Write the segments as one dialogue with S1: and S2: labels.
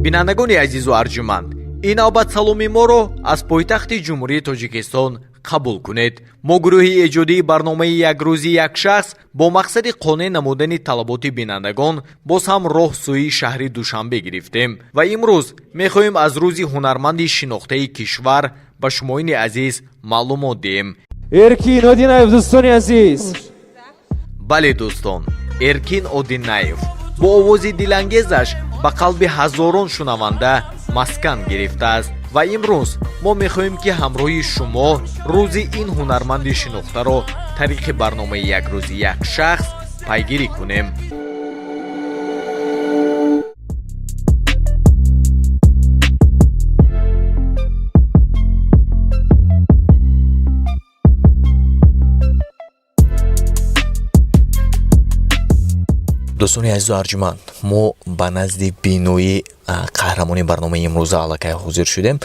S1: Бинандагони азизу арҷуманд, ин навбат саломи моро аз пойтахти Ҷумҳурии Тоҷикистон қабул кунед. Мо, гурӯҳи эҷодии барномаи «Як рӯзи як шахс», бо мақсади қонеъ намудани талаботи бинандагон боз ҳам роҳ сӯи шаҳри Душанбе гирифтем ва имрӯз мехоҳем аз рӯзи ҳунарманди шинохтаи кишвар ба шумоини азиз маълумот диҳем.
S2: Эркин Одинаев, дӯстони азиз.
S1: Бале, дӯстон, Эркин Одинаев бо овози дилангезаш ба қалби ҳазорон шунаванда маскан гирифтааст ва имрӯз мо мехоҳем, ки ҳамроҳи шумо рӯзи ин ҳунарманди шинохтаро тариқи барномаи «Як рӯзи як шахс» пайгирӣ кунем.
S3: Дӯстони азизу арҷуманд, мо ба назди бинои қаҳрамони барномаи имрӯза аллакай ҳозир шудем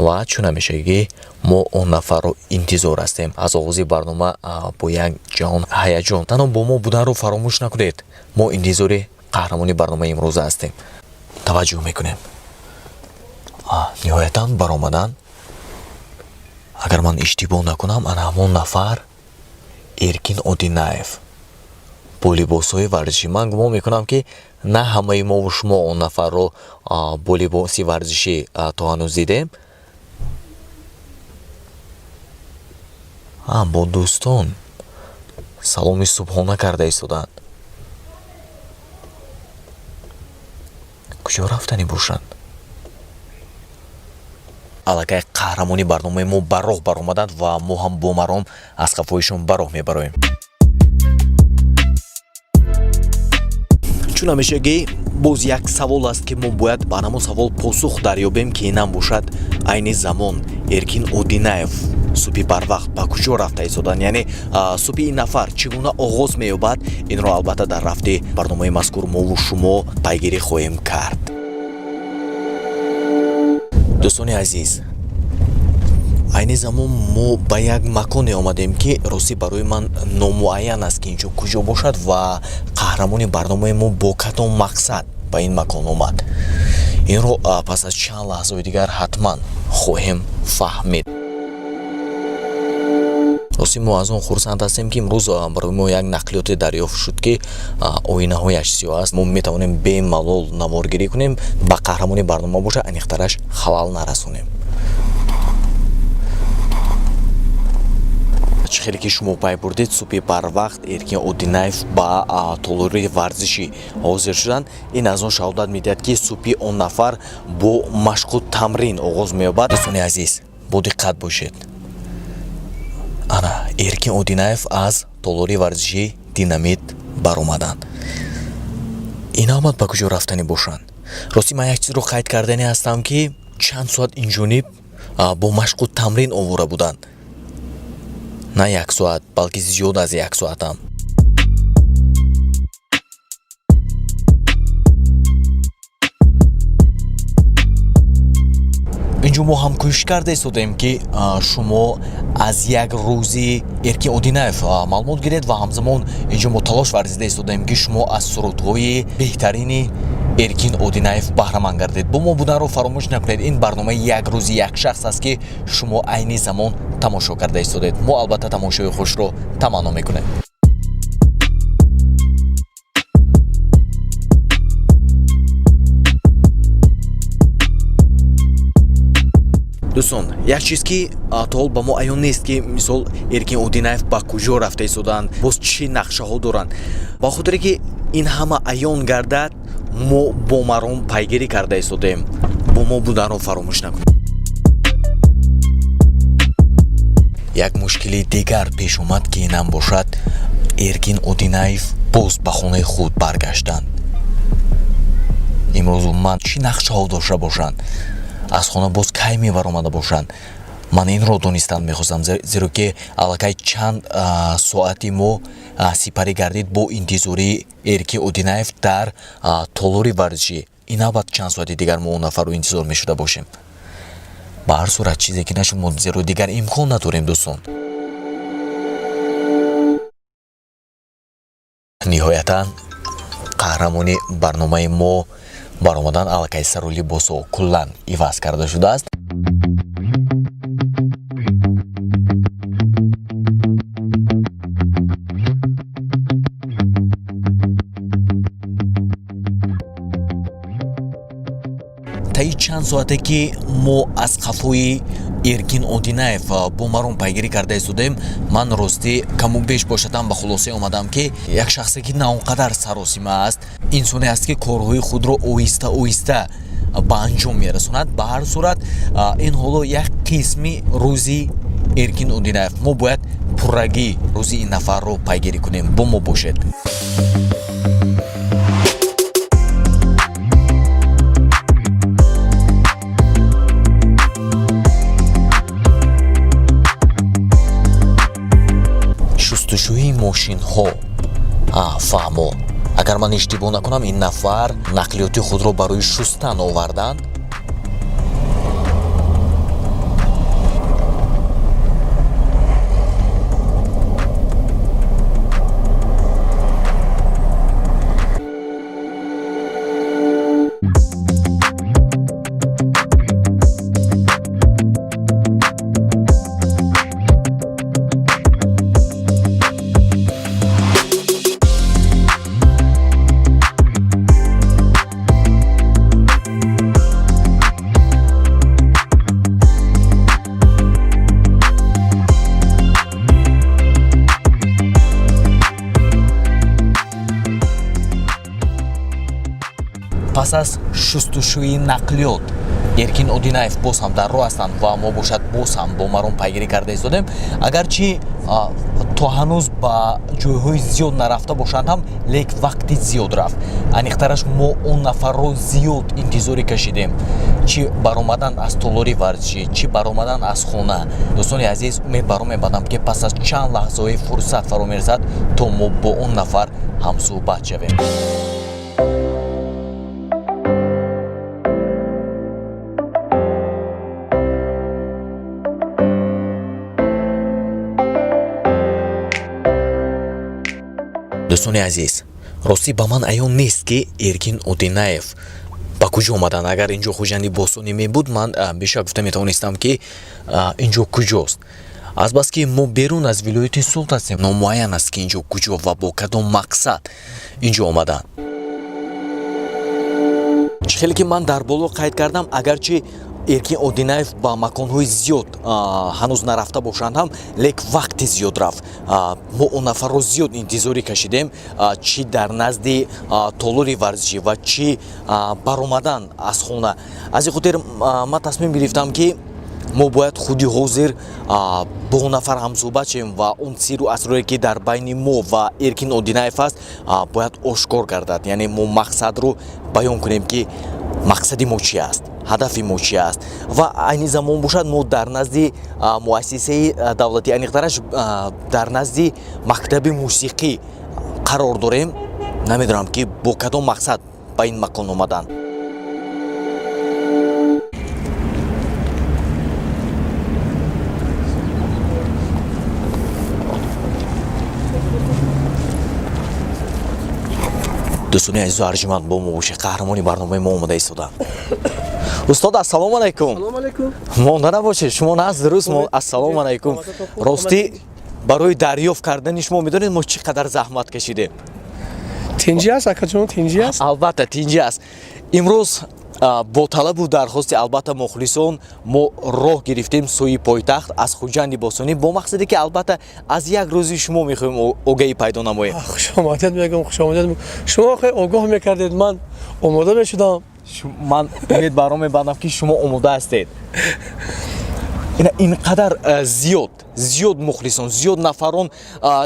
S3: ва чун ҳамешагӣ мо он нафарро интизор ҳастем. Аз оғози барнома бо як ҷаҳон ҳаяҷон танҳо бо мо буданро фаромӯш накунед. Мо интизори қаҳрамони барномаи имрӯза ҳастем. Таваҷҷӯҳ мекунем. Ниҳоятан баромадан. Агар ман иштибоҳ накунам, ана ҳамон нафар Эркин Одинаев бо либосҳои варзишӣ. Ман гумон мекунам, ки на ҳамаи мову шумо он нафарро бо либоси варзишӣ то ҳанӯз дидем. Бо дӯстон саломи субҳона карда истоданд. Куҷо рафтанӣ бошанд? Аллакай қаҳрамони барномаи мо ба роҳ баромаданд ва мо ҳам бо маром аз қафоишон ба роҳ мебароем. Чун ҳамешагӣ боз як савол аст, ки мо бояд ба ҳамон савол посух дарёбем, ки инам бошад: айни замон Эркин Одинаев субҳи барвақт ба куҷо рафта истоданд? Яъне субҳи ин нафар чӣ гуна оғоз меёбад? Инро албатта дар рафти барномаи мазкур мову шумо пайгирӣ хоҳем кард. Дӯстони азиз, айни замон мо ба як маконе омадем, ки ростӣ барои ман номуайян аст, ки инҷо куҷо бошад ва қаҳрамони барномаи мо бо кадом мақсад ба ин макон омад. Инро пас аз чанд лаҳзаҳои дигар ҳатман хоҳем фаҳмид. Ростӣ, мо аз он хурсанд ҳастем, ки имрӯз барои мо як нақлиёте дарёфт шуд, ки оинаҳояш сиёҳ аст. Мо метавонем бемалол наворгирӣ кунем, ба қаҳрамони барнома боша аниқтараш халал нарасонем. Чӣ хеле ки шумо пай бурдед, субҳи барвақт Эркин Одинаев ба толори варзишӣ ҳозир шуданд. Ин аз он шаҳодат медиҳад, ки субҳи он нафар бо машқу тамрин оғоз меёбад. Дӯстони азиз, бодиққат бошед. Ана Эркин Одинаев аз толори варзишӣ «Динамит» баромаданд. Ин навбат ба куҷо рафтанӣ бошанд? Ростӣ, ман як чизро қайд карданӣ ҳастам, ки чанд соат инҷониб бо машқу тамрин овора буданд. На як соат, балки зиёд аз як соатам. Инҷо мо ҳам кӯшиш карда истодаем, ки шумо аз як рӯзи Эркин Одинаев маълумот гиред ва ҳамзамон инҷо мо талош варзида истодаем, ки шумо аз сурудҳои беҳтарини Эркин Одинаев баҳраманд гардед. Бо мо буданро фаромӯш накунед. Ин барномаи «Як рӯзи як шахс» аст, ки шумо айни замон тамошо карда истодед. Мо албатта тамошои хушро таманно мекунем. Дӯстон, як чиз, ки то ҳол ба мо аён нест, ки мисол Эркин Одинаев ба куҷо рафта истоданд, боз чӣ нақшаҳо доранд. Ба хотире ки ин ҳама аён гардад, мо бо маром пайгирӣ карда истодаем. Бо мо буданро фаромӯш накунед. Як мушкили дигар пеш омад, ки инам бошад: Эркин Одинаев боз ба хонаи худ баргаштанд. Имрӯз умуман чӣ нақшаҳо дошта бошанд? Аз хона боз кай мебаромада бошанд? Ман инро донистан мехостам, зеро ки аллакай чанд соати мо сипарӣ гардид бо интизории Эркин Одинаев дар толори варзишӣ. Ин навбат чанд соати дигар мо он нафарро интизор мешуда бошем? Ба ҳар сурат, чизе ки нашуд, мо зеро дигар имкон надорем. Дӯстон, ниҳоятан қаҳрамони барномаи мо Баромадан, аллакай сару либосҳо куллан иваз карда шудааст. Таи чанд соате ки мо аз қафои Эркин Одинаев бо маром пайгирӣ карда истодаем, ман ростӣ каму беш бошадам ба хулоса омадам, ки як шахсе ки на он қадар саросима аст, инсоне аст, ки корҳои худро оҳиста оҳиста ба анҷом мерасонад. Ба ҳар сурат, ин ҳоло як қисми рӯзи Эркин Одинаев. Мо бояд пуррагӣ рӯзи ин нафарро пайгирӣ кунем. Бо мо бошед. Шустушӯи мошинҳо, фаҳмо. Агар ман иштибоҳ накунам, ин нафар нақлиёти худро барои шустан оварданд. Пас аз шустушӯи нақлиёт Эркин Одинаев боз ҳам дар роҳ ҳастанд ва мо бошад боз ҳам бо маром пайгирӣ карда истодем. Агарчи то ҳанӯз ба ҷойҳои зиёд нарафта бошанд ҳам, лек вақти зиёд рафт. Аниқтараш, мо он нафарро зиёд интизорӣ кашидем, чӣ баромадан аз толори варзишӣ, чӣ баромадан аз хона. Дӯстони азиз, умед баро мебандам, ки пас аз чанд лаҳзаҳои фурсат фаро мерасад, то мо бо он нафар ҳамсӯҳбат шавем. Дӯстони азиз, ростӣ ба ман аён нест, ки Эркин Одинаев ба куҷо омаданд. Агар ин ҷо Хуҷанди Бостонӣ мебуд, ман бешак гуфта метавонистам, ки ин ҷо куҷост. Азбаски мо берун аз вилояти Суғд ҳастем, номуайян аст, ки ин ҷо куҷо ва бо кадом мақсад ин ҷо омаданд. Чӣ хеле ки ман дар боло қайд кардам, агарчи Эркин Одинаев ба маконҳои зиёд ҳанӯз нарафта бошанд ҳам, лек вақти зиёд рафт. Мо он нафарро зиёд интизорӣ кашидем, чӣ дар назди толори варзишӣ ва чӣ баромадан аз хона. Аз ин хотир ман тасмим гирифтам, ки мо бояд худи ҳозир бо он нафар ҳамсӯҳбат шавем ва он сиру асроре, ки дар байни мо ва Эркин Одинаев аст, бояд ошкор гардад. Яъне мо мақсадро баён кунем, ки мақсади мо чи аст, ҳадафи мо чи аст. Ва айни замон бошад, мо дар назди муассисаи давлатӣ, аниқтараш дар назди мактаби мусиқӣ қарор дорем. Намедонам, ки бо кадом мақсад ба ин макон омаданд. Дӯстони азизу арҷуманд, бо мо бошед. Қаҳрамони барномаи мо омода истоданд. Устод, ассалому алайкум. Монда набошед, шумо наз дуруст. Ассалому алайкум. Ростӣ, барои дарёфт кардани шумо медонед, мо чӣ қадар заҳмат кашидем.
S4: Тинҷӣ аст, акаҷон, тинҷӣ аст?
S3: Албатта, тинҷӣ аст. Имрӯз бо талабу дархости, албатта, мухлисон мо роҳ гирифтем сӯи пойтахт аз Хуҷанди Бостонӣ, бо мақсаде ки, албатта, аз як рӯзи шумо мехоҳем огаҳӣ пайдо намоем.
S4: Хушомадед мегӯям, хушомадед. Шумо хе огоҳ мекардед, ман омода мешудам.
S3: Ман умед баро мебандам, ки шумо омода ҳастед. Ин қадар зиёд зиёд мухлисон, зиёд нафарон,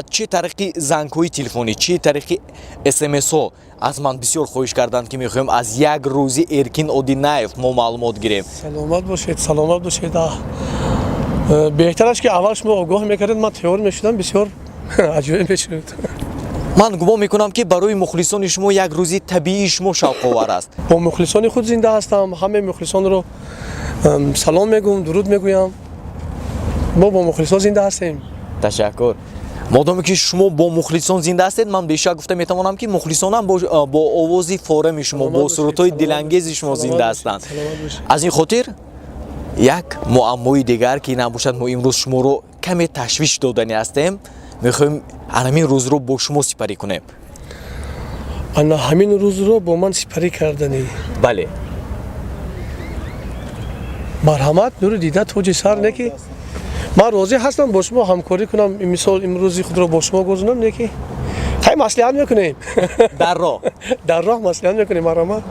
S3: чӣ тариқи зангҳои телефонӣ, чӣ тариқи смсҳо аз ман бисёр хоҳиш карданд, ки мехоҳем аз як рӯзи Эркин Одинаев мо маълумот гирем.
S4: Саломат бошед, саломат бошед. Беҳтараш, ки аввал шумо огоҳ мекардед, ман тайёр мешудам, бисёр аҷоиб мешуд.
S3: Ман гумон мекунам, ки барои мухлисони шумо як рӯзи табиии шумо шавқовар аст.
S4: Бо мухлисони худ зинда ҳастам. Ҳамаи мухлисонро салом мегӯям, дуруд мегӯям. Мо бо мухлисон зинда ҳастем.
S3: Ташаккур. Модоме ки шумо бо мухлисон зинда ҳастед, ман бешак гуфта метавонам, ки мухлисонам бо овози форами шумо, бо сурудҳои дилангези шумо зинда ҳастанд. Аз ин хотир як муаммои дигар, ки набошад, мо имрӯз шуморо каме ташвиш додани ҳастем, мехоҳем ҳамин рӯзро бо шумо сипарӣ кунем.
S4: Ана ҳамин рӯзро бо ман сипарӣ карданӣ?
S3: Бале.
S4: Марҳамат, нури дида, тоҷи сар. Не ки ман розӣ ҳастам бо шумо ҳамкорӣ кунам, мисол, имрӯзи худро бо шумо гузонам, не ки хай, маслиҳат мекунем.
S3: Дар роҳ.
S4: Дар роҳ маслиҳат мекунем, марҳамат.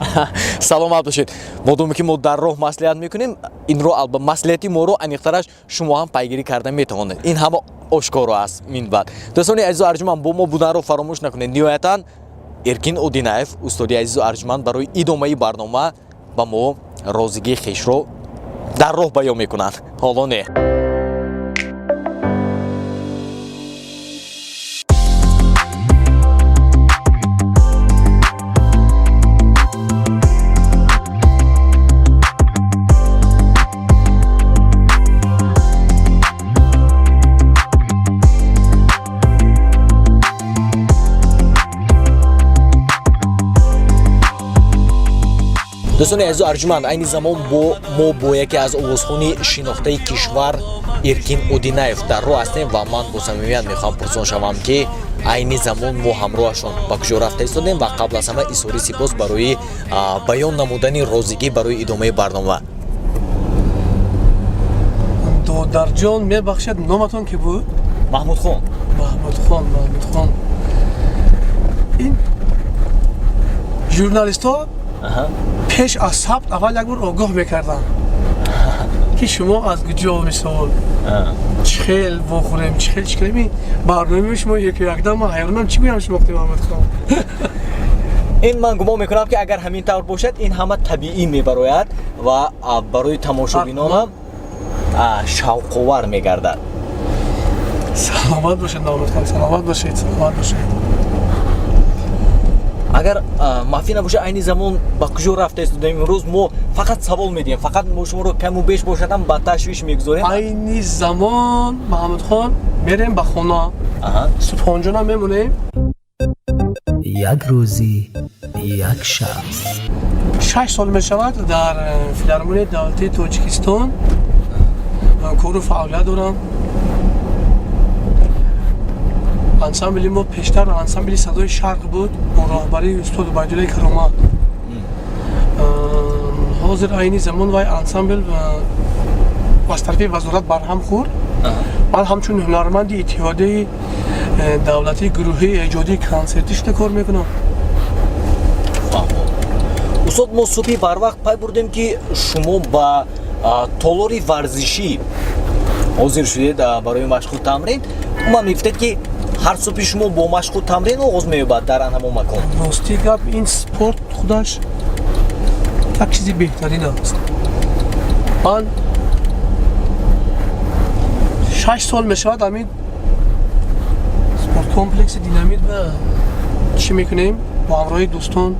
S3: Саломат бошед. Модоме ки мо дар роҳ маслиҳат мекунем, инро маслиҳати моро аниқтараш шумо ҳам пайгирӣ карда метавонед. Ин ҳама ошкоро аст. Минбаъд, дӯстони азизу арҷуманд, бо мо буданро фаромӯш накунед. Ниҳоятан Эркин Одинаев, устоди азизу арҷуманд, барои идомаи барнома ба мо розигии хешро дар роҳ баён мекунанд, ҳоло не. Дӯстони азизу арҷуманд, айни замон бо мо бо яке аз овозхони шинохтаи кишвар Эркин Одинаев дар роҳ ҳастем ва ман бо самимият мехоҳам пурсон шавам, ки айни замон мо ҳамроҳашон ба куҷо рафта истодем ва қабл аз ҳама изҳори сипос барои баён намудани розигӣ барои идомаи барнома.
S4: Додарҷон, мебахшед, номатон ки буд?
S3: Маҳмудхон.
S4: Маҳмудхон, Маҳмудхон, ин журналистҳо пеш аз сабт аввал як бор огоҳ мекарданд, ки шумо аз куҷо, мисол, чӣ хел вохӯрем, чӣ хел, чӣ кунем. Барномаи шумо яку якдам ман ҳайронам, чӣ гӯям шумо, Маҳмудхон.
S3: Ин ман гумон мекунам, ки агар ҳамин тавр бошад, ин ҳама табиӣ мебарояд ва барои тамошобинонам шавқовар мегардад.
S4: Саломат бошед, Маҳмудхон, саломат бошед, саломат бошед.
S3: Агар мафӣ набошад, айни замон ба куҷо рафта истодаем имрӯз? Мо фақат савол медиҳем, фақат мо шуморо каму беш бошадам ба ташвиш мегузорем.
S4: Айни замон, Маҳмудхон, мерем ба хона, субҳонҷонам мемонем.
S5: Як рӯзи як шахс.
S4: 6 сол мешавад, дар Филармонияи давлатии Тоҷикистон кору фаъолият дорам. Ансамбли мо пештар ансамбли «Садои Шарқ» буд бо роҳбарии устод Убайдуллои Каромат. Ҳозир айни замон вай ансамбл аз тарафи вазорат барҳам хӯрд. Ман ҳамчун ҳунарманди иттиҳодияи давлатии гурӯҳии эҷодии консертӣ шуда кор мекунам.
S3: Устод, мо субҳи барвақт пай бурдем, ки шумо ба толори варзишӣ ҳозир шудед барои машқу тамрин. Умуман мегуфтед, ки ҳар субҳи шумо бо машқу тамрин оғоз меёбад дар ан ҳамон макон.
S4: Рости гап, ин спорт худаш як чизи беҳтарин аст. Ман 6 сол мешавад, ҳамин спорткомплекси «Динамит» ба чӣ мекунем, бо ҳамроҳи дӯстон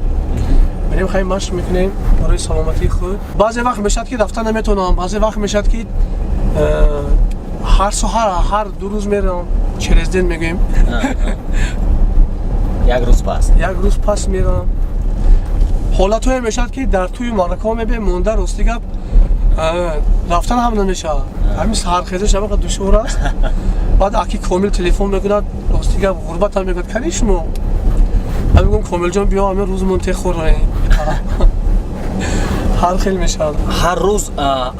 S4: мерем, хеле машқ мекунем барои саломатии худ. Баъзе вақт мешавад, ки рафта наметавонам, баъзе вақт мешавад, ки ҳар соҳар, ҳар 2 рӯз мерам, через день мегӯем.
S3: Як рӯз пас.
S4: Як рӯз пас мерам. Ҳолатҳое мешавад, ки дар тӯи маъракаҳо мебием монда, рости гап, рафтан ҳам намешавад. Ҳамин саҳархеза шабақа душвор аст. Баъд аки Комил телефон мекунад, рости гап, ғурбатам мекунад: «Кани шумо?» Ман мегӯям: «Комилҷон, биё, ҳамин рӯзмон техӯраем». Ҳар хел мешавад.
S3: Ҳар рӯз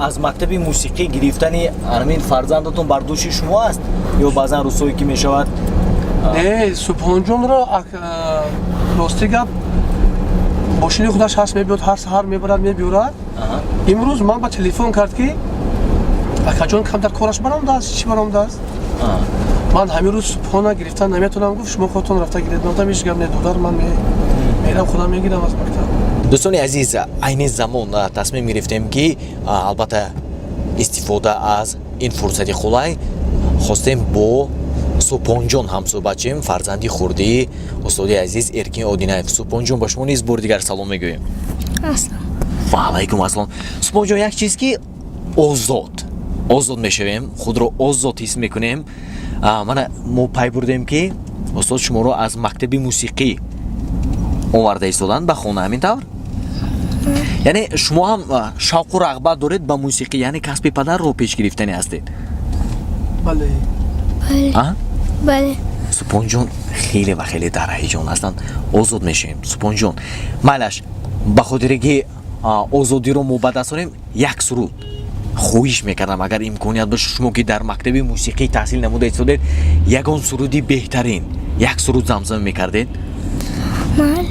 S3: аз мактаби мусиқӣ гирифтани ҳамин фарзандатон бар дӯши шумо аст ё баъзан рӯзҳое ки мешавад?
S4: Не, Субҳонҷонро, рости гап, мошини худаш ҳаст, мебиёд, ҳар саҳар мебарад, мебиёрад. Имрӯз ман ба телефон кард, ки акаҷон, камтар кораш баромадааст, чӣ баромадааст, ман ҳамин рӯз субҳона гирифтан наметавонам, гуфт, шумо худтон рафта гиред. Гуфтам: «Ҳеҷ гап не, додар, ман мерам, худам мегирам аз мактаб».
S3: Дӯстони азиз, айни замон тасмим гирифтем, ки албатта истифода аз ин фурсати қулай хостем бо Субҳонҷон ҳамсӯҳбат шавем, фарзанди хурдии устоди азиз Эркин Одинаев. Субҳонҷон, ба шумо низ бори дигар салом мегӯем.
S6: Аслам.
S3: Ва алайкум ассалом. Субҳонҷон, як чиз, ки озод Озод мешавем, худро озод ҳис мекунем. Мана мо пай бурдем, ки устод шуморо аз мактаби мусиқӣ оварда истоданд ба хона. Ҳамин тавр, яъне шумо ҳам шавқу рағбат доред ба мусиқӣ, яъне касби падарро пеш гирифтанӣ ҳастед?
S4: Бале.
S3: А?
S6: Бале.
S3: Субҳонҷон хеле ва хеле дар ҳаяҷон ҳастанд. Озод мешавем, Субҳонҷон. Майлаш, ба хотире ки озодиро мо ба даст орем, як суруд хоҳиш мекардам, агар имконият бошад. Шумо ки дар мактаби мусиқӣ таҳсил намуда истодед, ягон суруди беҳтарин, як суруд замзама мекардед.
S6: Мал.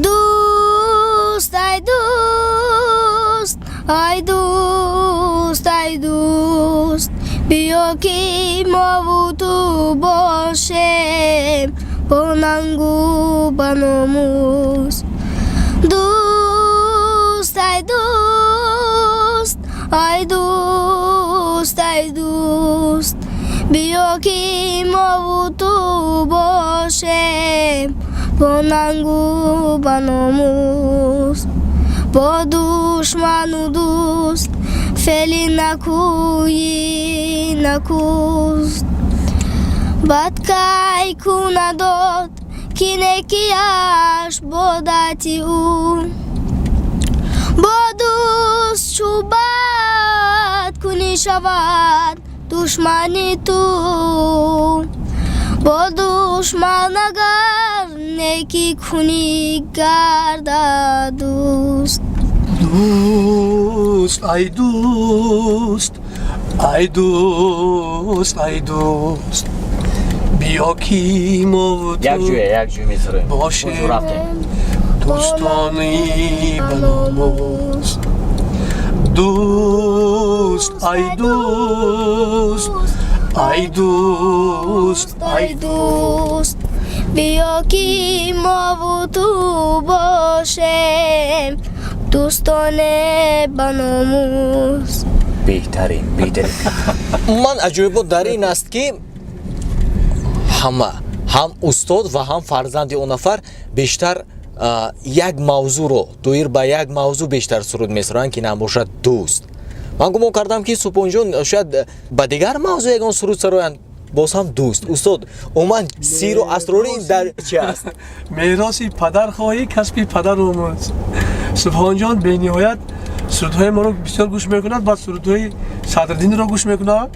S6: Дӯст, ай дӯст, ай дӯст, ай дӯст, биё ки мову ту бошем бо нангу ба номус. Дӯст, ай дӯст, ай дӯст, ай дӯст, биё ки мову ту бошем бо нангу ба номус. Бо душману дӯст феъли накӯи накӯст. Бад кай кунадод, ки некияш бодати ӯ. Бо дӯст чу бад кунӣ, шавад душмани ту. Бо душман агар некӣ кунӣ, гардад дӯст.
S4: Дӯст, ай дӯст, ай дӯст, ай дӯст, биё ки мову ту
S3: Якҷоя, якҷоя месароем.
S4: бошем
S3: Рафтем.
S4: Дӯстони ба номус. Дӯст, ай дӯст, ай дӯст, ай
S6: ай дӯст, биё ки мову ту бошем дӯстоне ба номус.
S3: Беҳтарин, беҳтарин. Ман аҷоибот дар ин аст, ки ҳама, ҳам устод ва ҳам фарзанди он нафар, бештар як мавзӯъро, доир ба як мавзӯъ бештар суруд месароянд, ки набошад дӯст. Ман гумон кардам, ки Субҳонҷон шояд ба дигар мавзӯъ ягон суруд сароянд, боз ҳам дӯст. Устод, умуман сиру асрори ин дар чи аст?
S4: Мероси падар хоҳӣ, касби падар омӯз. Субҳонҷон бениҳоят сурудҳои моро бисёр гӯш мекунад. Баъд сурудҳои Садриддинро гӯш мекунад,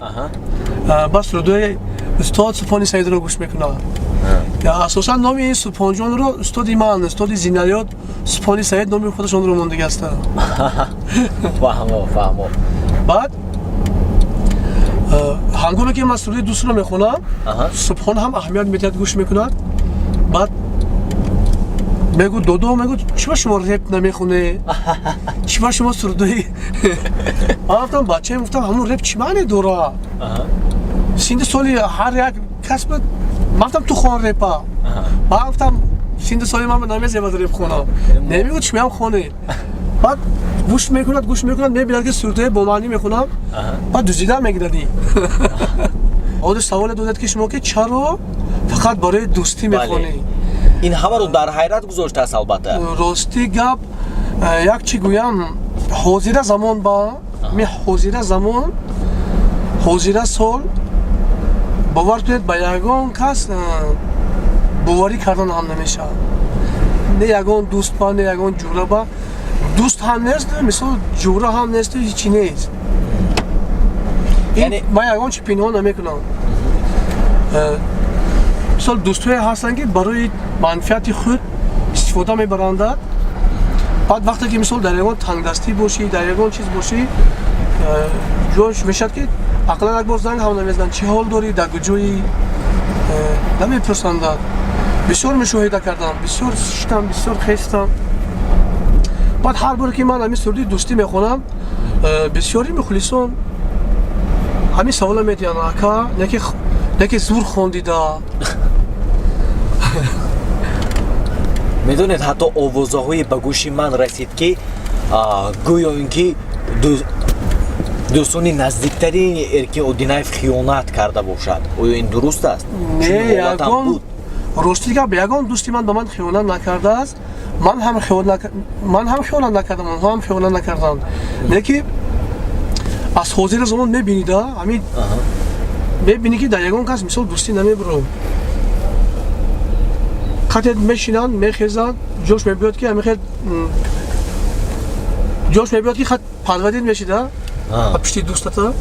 S4: баъд сурудҳои устод Субҳони Саидро гӯш мекунад. Асосан номи ин Субҳонҷонро устоди ман, устоди Зинаёт Субҳони Саид номи худашонро мондагӣ ҳастанд.
S3: Фаҳмо, фаҳмо.
S4: Баъд ҳангоме ки ман суруди дӯстро мехонам, Субҳон ҳам аҳамият медиҳад, гӯш мекунад. Баъд мегӯ: «Додо, мегӯ, чиба шумо реп намехоне, чиба шумо сурудои?» Ман гуфтам: «Бачаем, гуфтам, ҳамун реп чӣ маъне дора? Синди соли ҳар як кас.» Ман гуфтам: «Ту хон репа.» Ман гуфтам: «Синди соли ман намезебад реп хонам.» «Намегӯ, чимеам хонед.» Баъд гӯш мекунад, гӯш мекунад, мебинад, ки сурудҳои бомаънӣ мехонам. Баъд дуздида мегиради. Ҳозир саволе додед, ки шумо, ки чаро фақат барои дӯстӣ мехонӣ.
S3: Ин ҳамаро дар ҳайрат гузоштааст, албатта.
S4: Ростӣ гап, як чӣ гӯям, ҳозира замон, ба ми ҳозира замон, ҳозира сол, бовар кунед, ба ягон кас боварӣ кардан ҳам намешавад. Не ягон дӯст ба, не ягон ҷура ба. Дӯст ҳам нест, мисол, ҷура ҳам нест, ҳичи нест. Ман ягон чи пинҳон намекунам. Мисол, дӯстҳое ҳастанд, ки барои манфиати худ истифода мебарандад. Баъд вақте ки, мисол, дар ягон тангдастӣ бошӣ, дар ягон чиз бошӣ, ҷош мешавад, ки ақаллан як бор занг ҳам намезананд: «Чӣ ҳол дорӣ, дар куҷоӣ?» Намепурсандад. Бисёр мушоҳида кардам, бисёр шиштам, бисёр хестам. Баъд ҳар боре ки ман ҳамин суруди дӯстӣ мехонам, бисёри мухлисон ҳамин савола медиҳанд: «Ака, неки зур хондида.»
S3: Медонед, ҳатто овозаҳое ба гӯши ман расид, ки гӯё ин ки дӯстони наздиктарини Эркин Одинаев хиёнат карда бошад. Оё ин дуруст аст?
S4: Не, ягон, рости гап, ягон дӯсти ман ба ман хиёнат накардааст. Ман ҳам хиёнат накардам, онҳо ҳам хиёнат накарданд. Не ки Аз ҳозира замон мебинӣ да, ҳамин мебинӣ, ки дар ягон кас мисол дӯстӣ намебурад. Қате мешинанд, мехезанд, ҷош мебиёд, ки ҳамин хел ҷош мебиёд, ки хат подводить мешида ба пишти дӯстата.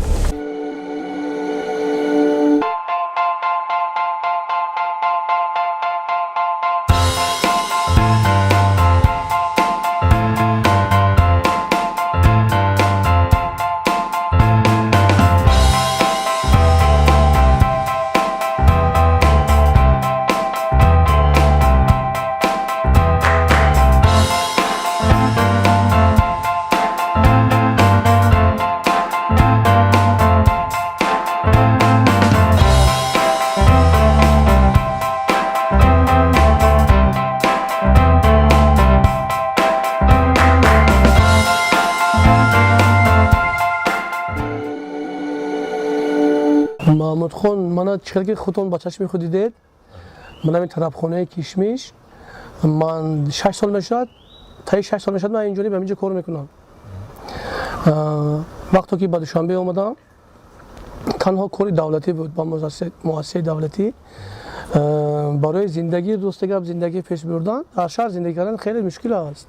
S4: Маҳмудхон, мана чӣ хел ки худтон ба чашми худ дидед, ман ҳамин тарабхонаи Кишмиш ман 6 сол мешавад, таи 6 сол мешавад, ман инҷони ба инҷо кор мекунам. Вақто ки ба Душанбе омадам, танҳо кори давлатӣ буд, ба муассисаи давлатӣ. Барои зиндагӣ, рости гап, зиндагӣ пеш бурдан, дар шаҳр зиндагӣ кардан хеле мушкил аст.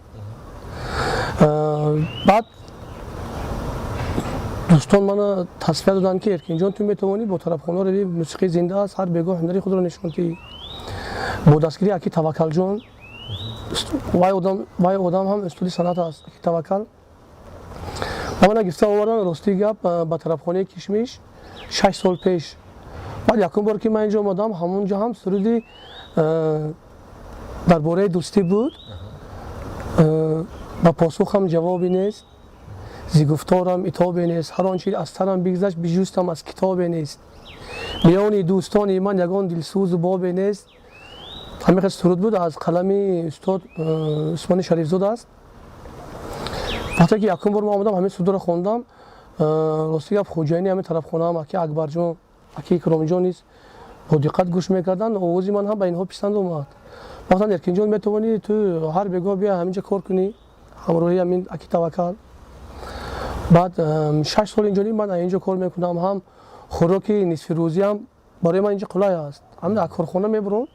S4: Баъд дӯстон мана тасвия доданд, ки Эркинҷон, ту метавонӣ бо тарабхона рави, мусиқии зинда аст, ҳар бегоҳ ҳунари худро нишон диҳӣ. Бо дастгирии аки Таваккалҷон, вай одам ҳам устоди санъат аст, аки Таваккал, ба мана гирифта овардан, рости гап, ба тарабхонаи Кишмиш 6 сол пеш. Баъд якум бор ки ман инҷо омадам, ҳамон ҷо ҳам суруди дар бораи дӯстӣ буд. Ба посухам ҷавобе нест, зи гуфторам итобе нест, ҳар он чи аз танам бигзашт, биҷустам, аз китобе нест, миёни дӯстони ман ягон дилсӯзу бобе нест. Ҳамин хел суруд буд, аз қалами устод Усмони Шарифзод аст. Вақте ки якум бор ман омадам, ҳамин сурудро хондам, рости гап, хоҷаини ҳамин тарабхонаам, аки Акбарҷон, аки Икромҷон низ бо диққат гӯш мекарданд. Овози ман ҳам ба инҳо писанд омад. Гуфтанд: «Эркинҷон, метавонӣ ту ҳар бегоҳ бия ҳаминҷа кор кунӣ ҳамроҳи ҳамин аки Таваккал». Баъд 6 сол инҷони ман инҷо кор мекунам. Ҳам хӯроки нисфирӯзиам барои ман инҷа қулай аст. Ҳамин аз корхона мебурам,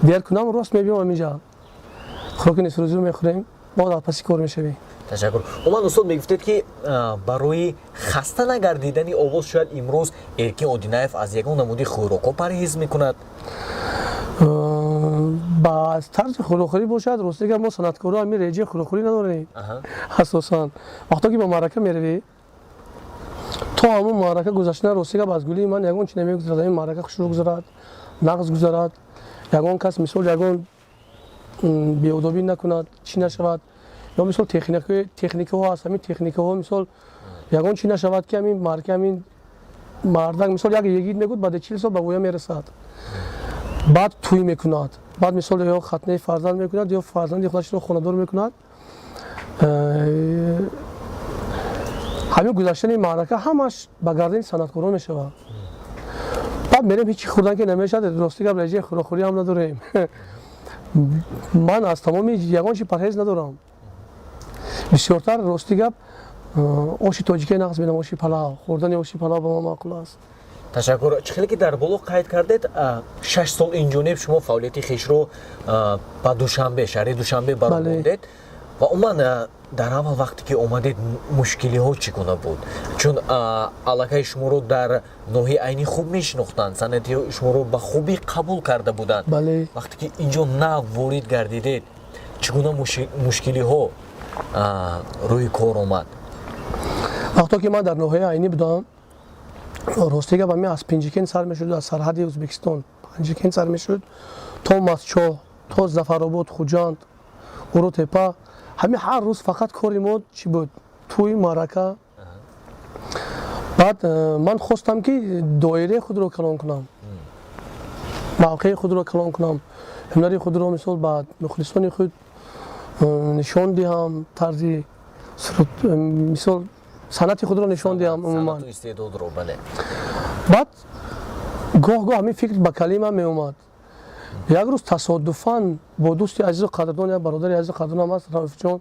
S4: дер кунам, рост мебиём ҳаминҷа, хӯроки нисфирӯзиро мехӯрем, боз аз паси кор мешавем.
S3: Ташаккур. Умуман, устод, мегуфтед, ки барои хаста нагардидани овоз шояд имрӯз Эркин Одинаев аз ягон намуди хӯрокҳо парҳез мекунад.
S4: Ба аз тарзи хӯрокхӯрӣ бошад, рости гап, мо санъаткоро ҳамин реҷаи хӯрокхӯрӣ надорем. Асосан вақто ки ба маърака меравӣ, то ҳамон маърака гузаштана, рости гап, аз гулии ман ягон чи намегузарад. Ҳамин маърака хушрӯ гузарад, нағз гузарад, ягон кас мисол ягон беодобӣ накунад, чӣ нашавад, ё мисол техникаҳо аст, ҳамин техникаҳо мисол ягон чӣ нашавад, ки ҳамин маърака, ҳамин мардак, мисол як йигит мегӯд, баъди 40 сол ба воя мерасад, баъд тӯй мекунад, баъд мисол ё хатнаи фарзанд мекунад, ё фарзанди худашро хонадор мекунад. Ҳамин гузаштани маърака ҳамаш ба гардани санъаткорон мешавад. Баъд мерем, ҳечи хӯрдан ки намешавад. Рости гап, реҷаи хӯрокхӯрӣ ҳам надорем. Ман аз тамоми ягон чи парҳез надорам. Бисёртар, рости гап, оши тоҷикия нағз бинам, оши палав. Хӯрдани оши палав ба ман маъқул аст.
S3: Ташаккур. Чӣ хеле ки дар боло қайд кардед, 6 сол инҷониб шумо фаъолияти хешро ба Душанбе, шаҳри Душанбе баромондед. Ва умуман, дар аввал вақте ки омадед, мушкилиҳо чӣ гуна буд? Чун аллакай шуморо дар ноҳияи Айнӣ хуб мешинохтанд, санъати шуморо ба хубӣ қабул карда буданд. Вақте ки инҷо нав ворид гардидед, чӣ гуна мушкилиҳо рӯи кор омад?
S4: Вақто ки ман дар ноҳияи Айнӣ будам, рости гап, ҳамин аз Пинҷикент сар мешуд, аз сарҳади Ӯзбекистон Панҷикент сар мешуд, то Мастчоҳ, то Зафаробод, Хуҷанд, Уротепа, ҳамин ҳар рӯз фақат кори мо чӣ буд? Тӯи маърака. Баъд ман хостам, ки доираи худро калон кунам, мавқеи худро калон кунам, ҳунари худро мисол ба мухлисони худ нишон диҳам, тарзи мисол санъати худро нишон диҳам умуман.
S3: Санъату истеъдодро, бале.
S4: Баъд гоҳ гоҳ ҳамин фикр ба калимам меомад. Як рӯз тасодуфан бо дӯсти азизу қадрдон, як бародари азизу қадрдонам аст, Рауфҷон.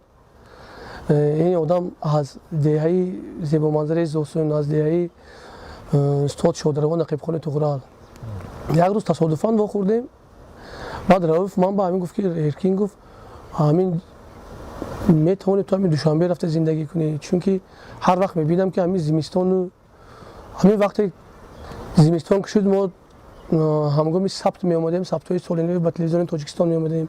S4: Ин одам аз деҳаи зебоманзараи Зосун, аз деҳаи устод Шодаравон Нақибхони Туғрал. Як рӯз тасодуфан вохӯрдем. Баъд Рауф ман ба ҳамин гуфт, ки Эркин, гуфт, ҳамин метавонӣ ту ҳамин Душанбе рафта зиндагӣ кунӣ, чунки ҳар вақт мебинам, ки ҳамин зимистону ҳамин вақте зимистон ки шуд, мо ҳамгоми сабт меомадем, сабтҳои соли ба телевизиони Тоҷикистон меомадем,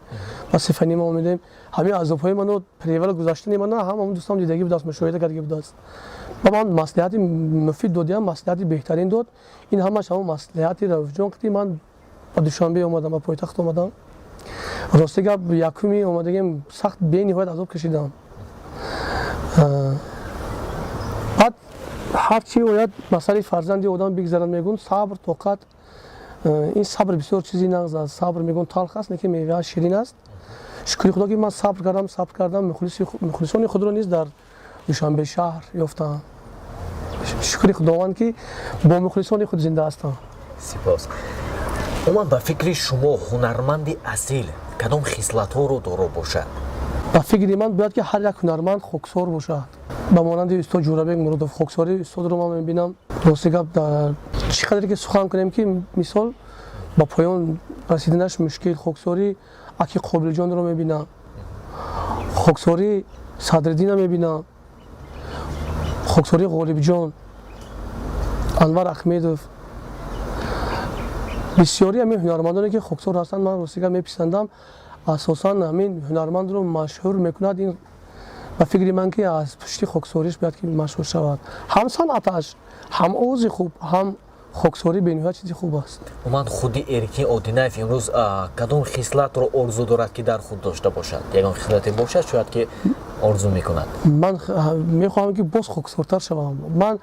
S4: ба сифанима омадем. Ҳамин азобҳои ману перевал гузаштани мана ҳам ҳамон дӯстам дидагӣ будааст, мушоҳида кардагӣ будааст. Ба ман маслиҳати муфид додиам, маслиҳати беҳтарин дод. Ин ҳамаш ҳамон маслиҳати Рауфҷон қити ман ба Душанбе омадам, ба пойтахт омадам. Рости гап, якуми омадагим сахт бениҳоят азоб кашидам. Баъд ҳар чи ояд, ба сари фарзанди одам бигзарад, мегӯн, сабр, тоқат. Ин сабр бисёр чизи нағз аст. Сабр, мегӯн, талх аст, лекин мевааш ширин аст. Шукри Худо, ки ман сабр кардам, сабр кардам, мухлисони худро низ дар Душанбе шаҳр ёфтам. Шукри Худованд, ки бо мухлисони худ зинда ҳастам.
S3: Сипос. Умуман, ба фикри шумо, ҳунарманди асил кадом хислатҳоро доро бошад?
S4: Ба фикри ман, бояд ки ҳар як ҳунарманд хоксор бошад, ба монанди устод Ҷӯрабек Муродов. Хоксории устодро ман мебинам. Рости гап, чӣ қадре ки сухан кунем, ки мисол ба поён расиданаш мушкил. Хоксории аки Қобилҷонро мебинам, хоксории Садриддина мебинам, хоксории Ғолибҷон, Анвар Ахмедов, бисёри ҳамин ҳунармандоне, ки хоксор ҳастанд, ман рости гап меписандам. Асосан ҳамин ҳунармандро машҳур мекунад ин, ба фикри ман, ки аз пушти хоксориш бояд ки машҳур шавад, ҳам санъаташ, ҳам овози хуб, ҳам хоксорӣ бениҳоят чизи хуб аст.
S3: Умуман, худи Эркин Одинаев имрӯз кадом хислатро орзу дорад, ки дар худ дошта бошад? Ягон хислате бошад, шояд, ки орзу мекунад?
S4: Ман мехоҳам, ки боз хоксортар шавам. Ман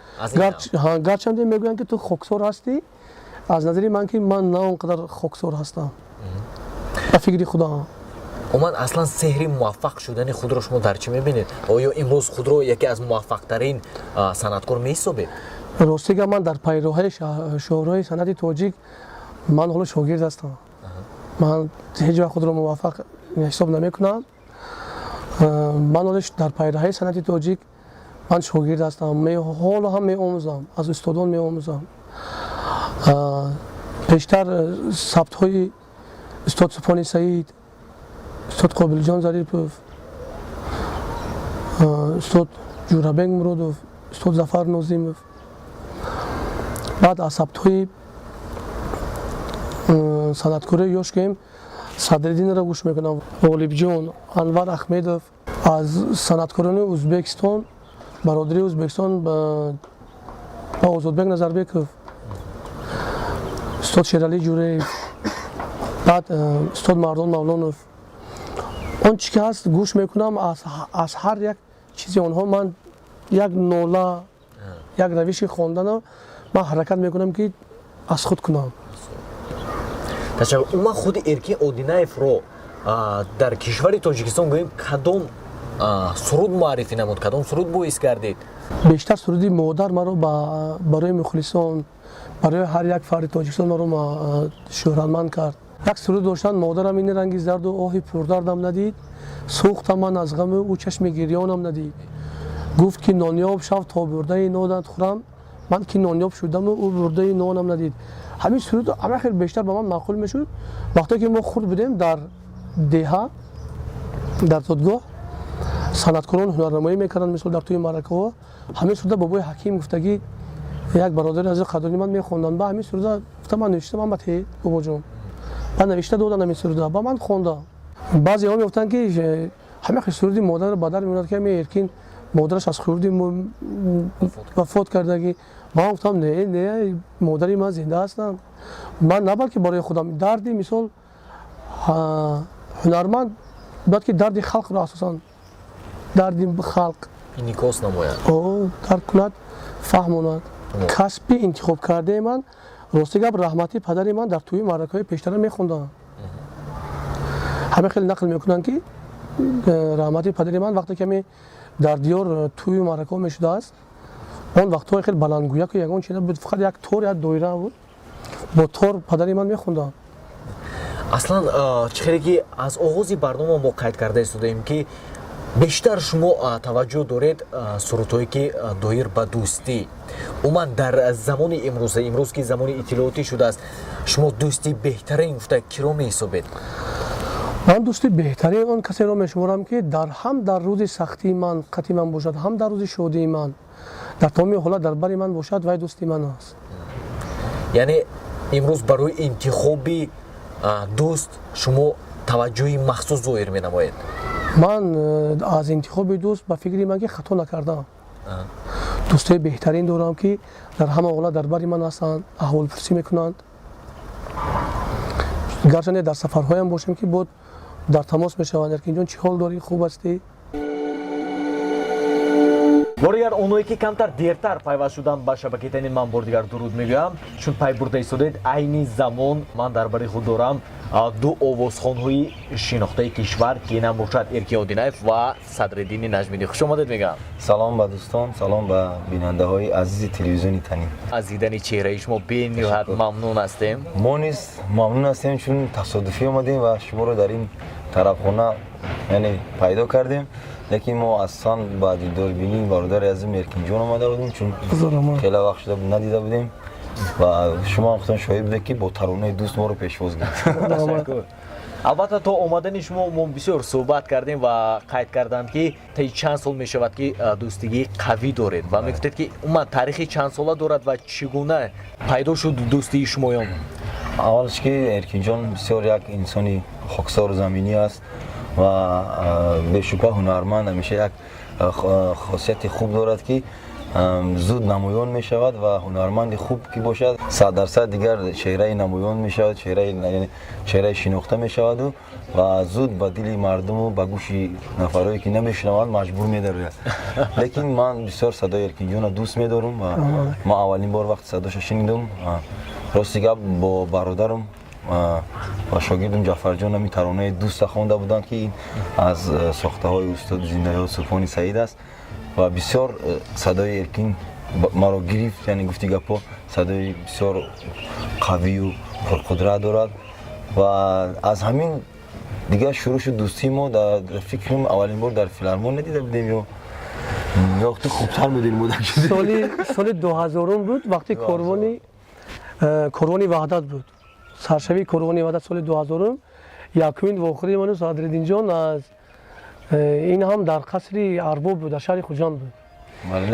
S4: гарчанде мегӯянд, ки ту хоксор ҳастӣ, аз назари ман, ки ман на он қадар хоксор ҳастам, ба фикри худам.
S3: Умуман, аслан сеҳри муваффақ шудани худро шумо дар чӣ мебинед? Оё имрӯз худро яке аз муваффақтарин санъаткор меҳисобед?
S4: Рости гап, ман дар пайроҳаи шоҳроҳи санъати тоҷик ман ҳоло шогирд ҳастам. Ман ҳеҷ вақт худро муваффақ ҳисоб намекунам. Ман ҳоло дар пайраҳаи санъати тоҷик ман шогирд ҳастам, ҳоло ҳам меомӯзам, аз устодон меомӯзам. Пештар сабтҳои устод Субҳони Саид, устод Қобилҷон Зарипов, устод Ҷӯрабек Муродов, устод Зафар Нозимов, баъд аз сабтҳои санъаткории ёш гӯем, Садриддинро гӯш мекунам, Ғолибҷон, Анвар Ахмедов. Аз санъаткорони Ӯзбекистон, бародари Ӯзбекистон, ба Озодбек Назарбеков, устод Шералӣ Ҷуреев, баъд устод Мардон Мавлонов. Он чӣ ки ҳаст, гӯш мекунам. Аз ҳар як чизи онҳо ман як нола, як равиши хондано ман ҳаракат мекунам, ки аз худ кунам.
S3: Ташаккур. Умуман, худи Эркин Одинаевро дар кишвари Тоҷикистон, гӯем, кадом суруд муаррифӣ намуд, кадом суруд боис гардид?
S4: Бештар суруди «Модар» маро барои мухлисон, барои ҳар як фарди Тоҷикистон маро шӯҳратманд кард. Як суруд доштанд: «Модарам ин ранги зарду оҳи пурдардам надид, сӯхтам ман аз ғаму ӯ чашми гирёнам надид, гуфт ки нонёб шав, то бурдаи нонат хӯрам, ман ки нонёб шудаму ӯ бурдаи нонам надид». Ҳамин суруд ҳама хел бештар ба ман маъқул мешуд. Вақте ки мо хурд будем, дар деҳа, дар зодгоҳ санъаткорон ҳунарнамоӣ мекарданд, мисол дар тӯи маъракаҳо, ҳамин суруда бобои Ҳаким гуфтагӣ, як бародари азизи қадрдони ман, мехонданд. Ба ҳамин суруда гуфта, ман навишта, ман ба те бобоҷон ба навишта доданд, ҳамин суруда ба ман хонда. Баъзеҳо мегуфтанд, ки ҳама хел суруди модарро ба дар меонад, ки ҳамин Эркин модараш аз хурди вафот кардагӣ. Ман гуфтам: «Не, не, модари ман зинда ҳастанд». Ман на балки барои худам дарди, мисол, ҳунарманд бояд ки дарди халқро, асосан дарди халқ
S3: инъикос намояд.
S4: Дарк кунад, фаҳмонад. Касби интихобкардаи ман, рости гап, раҳмати падари ман дар тӯи маъракаҳои пештара мехонданд. Ҳама хеле нақл мекунанд, ки раҳмати падари ман, вақте ки ҳами дар диёр тӯи маъракаҳо мешудааст, он вақтҳо хеле баландгӯяку ягон чи набуд, фақат як тор, як доира буд, бо тор падари ман мехонданд.
S3: Аслан, чӣ хеле ки аз оғози барнома мо қайд карда истодаем, ки Бештар шумо таваҷҷӯҳ доред сурудҳое, ки доир ба дӯстӣ. Умуман, дар замони имрӯза, имрӯз ки замони иттилоотӣ шудааст, шумо дӯсти беҳтарин гуфта киро меҳисобед?
S4: Ман дӯсти беҳтарин он касеро мешуморам, ки дар ҳам дар рӯзи сахтии ман қати ман бошад, ҳам дар рӯзи шодии ман, дар тамоми ҳолат дар бари ман бошад, вай дӯсти ман аст.
S3: Яъне имрӯз барои интихоби дӯст шумо таваҷҷӯҳи махсус зоҳир менамоед?
S4: Ман аз интихоби дӯст, ба фикри ман, ки хато накардам. Дӯстои беҳтарин дорам, ки дар ҳама ҳолат дар бари ман ҳастанд, аҳволпурсӣ мекунанд. Гарчанде дар сафарҳоям бошем, ки бод дар тамос мешаванд: «Эркинҷон, чӣ ҳол дорӣ, хуб ҳастӣ?»
S1: Бори дигар оное, ки камтар дертар пайваст шуданд ба шабакаи Танин, ман бори дигар дуруд мегӯям. Чун пай бурда истодед, айни замон ман дар бари худ дорам ду овозхонҳои шинохтаи кишвар, ки инам бошад Эркин Одинаев ва Садриддини Наҷмиддин. Хуш омадед мегӯям.
S7: Салом ба дӯстон, салом ба бинандаҳои азизи телевизиони Танин.
S1: Аз дидани чеҳраи шумо бениҳоят мамнун ҳастем.
S7: Мо низ мамнун ҳастем, чун тасодуфӣ омадем ва шуморо дар ин тарабхона, яъне, пайдо кардем. Лекин мо асосан ба дидорбинии бародари азизм Эркинҷон омада будем, чун хеле вақт шуда надида будем ва шумо ҳам худтон шоҳид будед, ки бо таронаи дӯст моро пешвоз гирифт.
S1: Ташаккур. Албатта, то омадани шумо мо бисёр суҳбат кардем ва қайд карданд, ки таи чанд сол мешавад, ки дӯстигии қавӣ доред, ва мегуфтед, ки умуман таърихи чанд сола дорад ва чӣ гуна пайдо шуд дӯстии шумоён?
S7: Аввалш, ки Эркинҷон бисёр як инсони хоксору заминӣ аст ва бешубҳа ҳунарманд ҳамеша як хосияти хуб дорад, ки зуд намоён мешавад, ва ҳунарманди хуб ки бошад, 100% дигар чеҳраи намоён мешавад, чеҳраи шинохта мешаваду ва зуд ба дили мардуму ба гӯши нафарое, ки намешунаванд, маҷбур медарояд. Лекин ман бисёр садои Эркинҷонро дӯст медорам ва ман аввалин бор вақти садоша шунидум, рости гап, бо бародарам ва шогирдум Ҷафарҷон ҳамин таронаи дӯста хонда буданд, ки ин аз сохтаҳои устоди зиндаёд Субҳони Саид аст, ва бисёр садои Эркин маро гирифт. Яъне, гуфти гапҳо, садои бисёр қавию пурқудрат дорад ва аз ҳамин дигар шурӯъ шуд дӯстии мо. Дар фикрам, аввалин бор дар филармония дида будем ё ту хубтар медонӣ.
S4: Соли 2000-ум буд, вақти корвони Ваҳдат буд, саршавии корвони Ваҳдат, соли 2000-ум. Якумин вохӯрии ману Садриддинҷон аз ин ҳам дар қасри Арбоб буд, дар шаҳри Хуҷанд буд.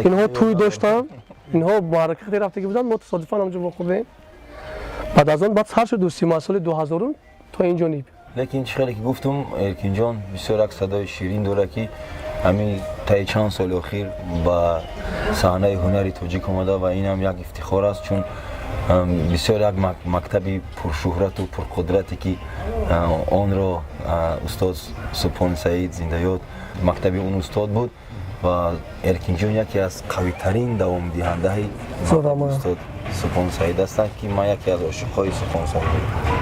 S4: Инҳо тӯй доштанд, инҳо маъракате рафтагӣ буданд, мо тасодуфан ҳамҷо вохӯрдем. Баъд аз он баъд сар шуд дӯстии мо, аз соли 2000-ум то ин ҷониб.
S7: Лекин чӣ хеле ки гуфтум, Эркинҷон бисёр як садои ширин дорад, ки ҳамин таи чанд соли охир ба саҳнаи ҳунари тоҷик омада, ва инам як ифтихор аст, чун бисёр як мактаби пуршӯҳрату пурқудрате, ки онро устод Субҳони Саид зиндаёд, мактаби он устод буд, ва Эркинҷон яке аз қавитарин давомдиҳандаи устод Субҳон Саид ҳастанд, ки ман яке аз ошиқҳои Субҳон Саид.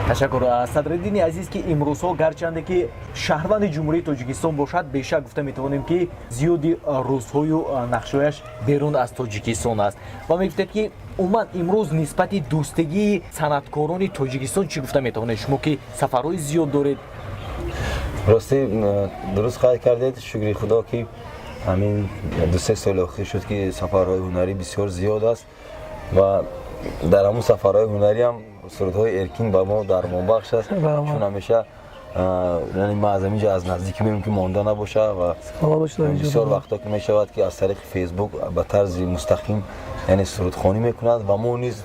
S1: Ташаккур. Садриддини азиз, ки имрӯзҳо, гарчанде ки шаҳрванди Ҷумҳурии Тоҷикистон бошад, бешак гуфта метавонем, ки зиёди рӯзҳою нақшҳояш берун аз Тоҷикистон аст, ва мегуфтед, ки умуман имрӯз нисбати дӯстигии санъаткорони Тоҷикистон чӣ гуфта метавонед, шумо ки сафарҳои зиёд доред?
S7: Ростӣ, дуруст қайд кардед. Шукри Худо, ки ҳамин 2-се соли охир шуд, ки сафарҳои ҳунарӣ бисёр зиёд аст, ва дар ҳамун сафарҳои ҳунариам сурудҳои Эркин ба мо дармонбахш аст, чун ҳамеша, яъне, ман аз ҳамин ҷо аз наздикӣ мебинам, ки монда набоша, ва бисёр вақтҳо ки мешавад, ки аз тариқи Фейсбук ба тарзи мустақим, яъне, сурудхонӣ мекунад, ва мо низ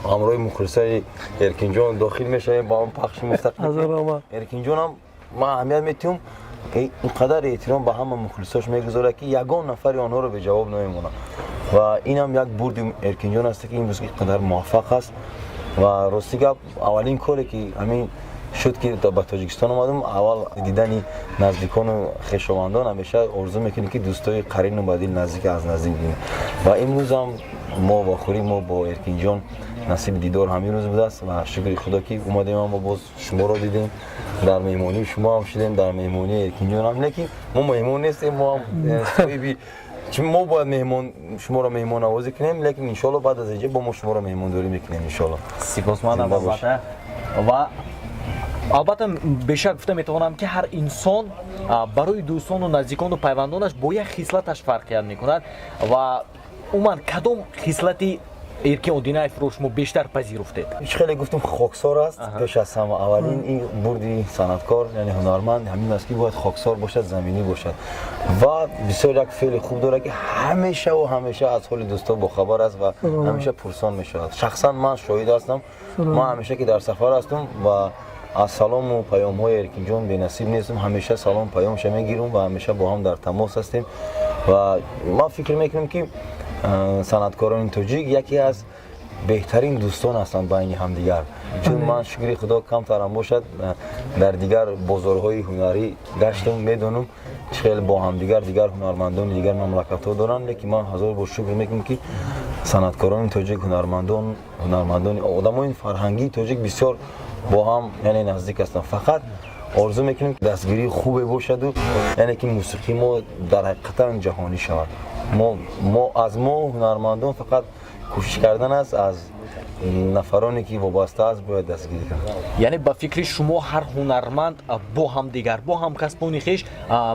S7: ҳамроҳи мухлисои Эркинҷон дохил мешавем ба он пахши мустақим. Эркинҷонам ман аҳамият метиҳам, ин қадар эҳтиром ба ҳама мухлисош мегузорад, ки ягон нафари онҳоро беҷавоб намемонад, ва инам як бурди Эркинҷон аст, ки имрӯз ин қадар муваффақ аст. Ва рости гап, аввалин коре, ки ҳамин шуд, ки ба Тоҷикистон омадам, аввал дидани наздикону хешовандон. Ҳамеша орзу мекунем, ки дӯстои қарину ба дил наздик аз наздик бинем, ва имрӯзам мо вохӯрии мо бо Эркинҷон насиби дидор ҳамин рӯз будааст. Ва шукри Худо, ки омадем, мо боз шуморо дидем, дар меҳмонии шумо ҳам шудем, дар меҳмонии Эркинҷон ҳам. Лекин мо меҳмон нестем, мо ҳам соҳиби, чун мо бояд меҳмон, шуморо меҳмоннавозӣ кунем. Лекин иншоалло, баъд аз инҷа бо мо шуморо меҳмондорӣ мекунем, иншоалло.
S1: Сипосмандам, албатта, ва Албатта, бешак гуфта метавонам, ки ҳар инсон барои дӯстону наздикону пайвандонаш бо як хислаташ фарқият мекунад. Ва умуман, кадом хислати Эркин Одинаевро шумо бештар пазируфтед?
S7: Хеле гуфтум, хоксор аст. Пеш аз ҳама, аввалин ин бурди санъаткор, яъне ҳунарманд, ҳамин аст, ки бояд хоксор бошад, заминӣ бошад. Ва бисёр як феъли хуб дорад, ки ҳамешаву ҳамеша аз ҳоли дӯсто бохабар аст ва ҳамеша пурсон мешавад. Шахсан ман шоҳид ҳастам, ман ҳамеша ки дар сафар ҳастам ва аз салому паёмҳои Эркинҷон бенасиб нестам, ҳамеша салом паёмша мегирам ва ҳамеша бо ҳам дар тамос ҳастем. Ва ман фикр мекунам, ки санъаткорони тоҷик яке аз беҳтарин дӯстон ҳастанд байни ҳамдигар, чун ман, шукри Худо, камтарам бошад, дар дигар бозорҳои ҳунарӣ гаштам, медонам, чӣ хел бо ҳамдигар дигар ҳунармандони дигар мамлакатҳо доранд. Лекин ман ҳазор бор шукр мекунам, ки санъаткорони тоҷик, ҳунармандон, ҳунармандони одамони фарҳангии тоҷик бисёр бо ҳам, яъне, наздик ҳастанд. Фақат орзу мекунем, ки дастгирии хубе бошаду, яъне ки мусиқии мо дар ҳақиқатан ҷаҳонӣ шавад. Мо аз мо ҳунармандон фақат кӯшиш кардан аст, аз нафароне ки вобаста аст, бояд дастгирӣ кард.
S1: Яъне, ба фикри шумо, ҳар ҳунарманд бо ҳамдигар, бо ҳамкасбони хеш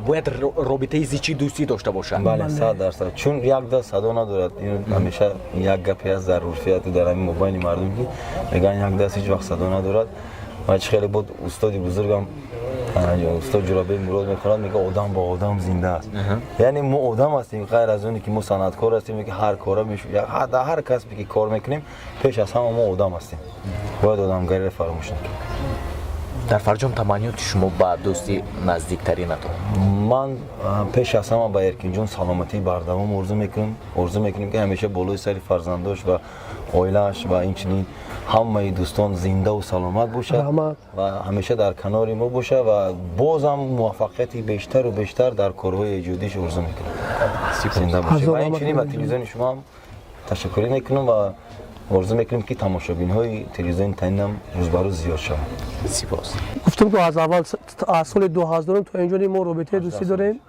S1: бояд робитаи зичи дӯстӣ дошта бошад?
S7: Бале, 100%, чун як даст садо надорад. Ин ҳамеша як гапе аст дар урфияту дар ҳамин мобайни мардум, ки мегӯянд, як даст ҳеҷ вақт садо надорад. Ва чӣ хеле буд, устоди бузургам, устод Ҷурабек Мурод, мехонад, мега: «Одам бо одам зинда аст». Яъне мо одам ҳастем, ғайр аз оне ки мо санъаткор ҳастем, ки ҳар кора, дар ҳар касбе ки кор мекунем, пеш аз ҳама мо одам ҳастем, бояд одамгариро фаромӯш накунем.
S1: Дар фарҷом, таманниёти шумо ба дӯсти наздиктаринатон?
S7: Ман пеш аз ҳама ба Эркинҷон саломатии бардавом орзу мекунам. Орзу мекунем, ки ҳамеша болои сари фарзандош ва оилааш ва инчунин ҳамаи дӯстон зиндаву саломат бошад ва ҳамеша дар канори мо бошад ва бозам муваффақияти бештару бештар дар корҳои эҷодиш орзу мекунам. Зинда бошед. Ва инчунин ба телевизиони шумо ҳам ташаккурӣ мекунам ва орзу мекунем, ки тамошобинҳои телевизиони Танинам рӯз ба рӯз зиёд шаванд.
S1: Сипос.
S4: Гуфтам, ки аз аввал, аз соли 2000 то инҷони мо робитаи дӯстӣ дорем,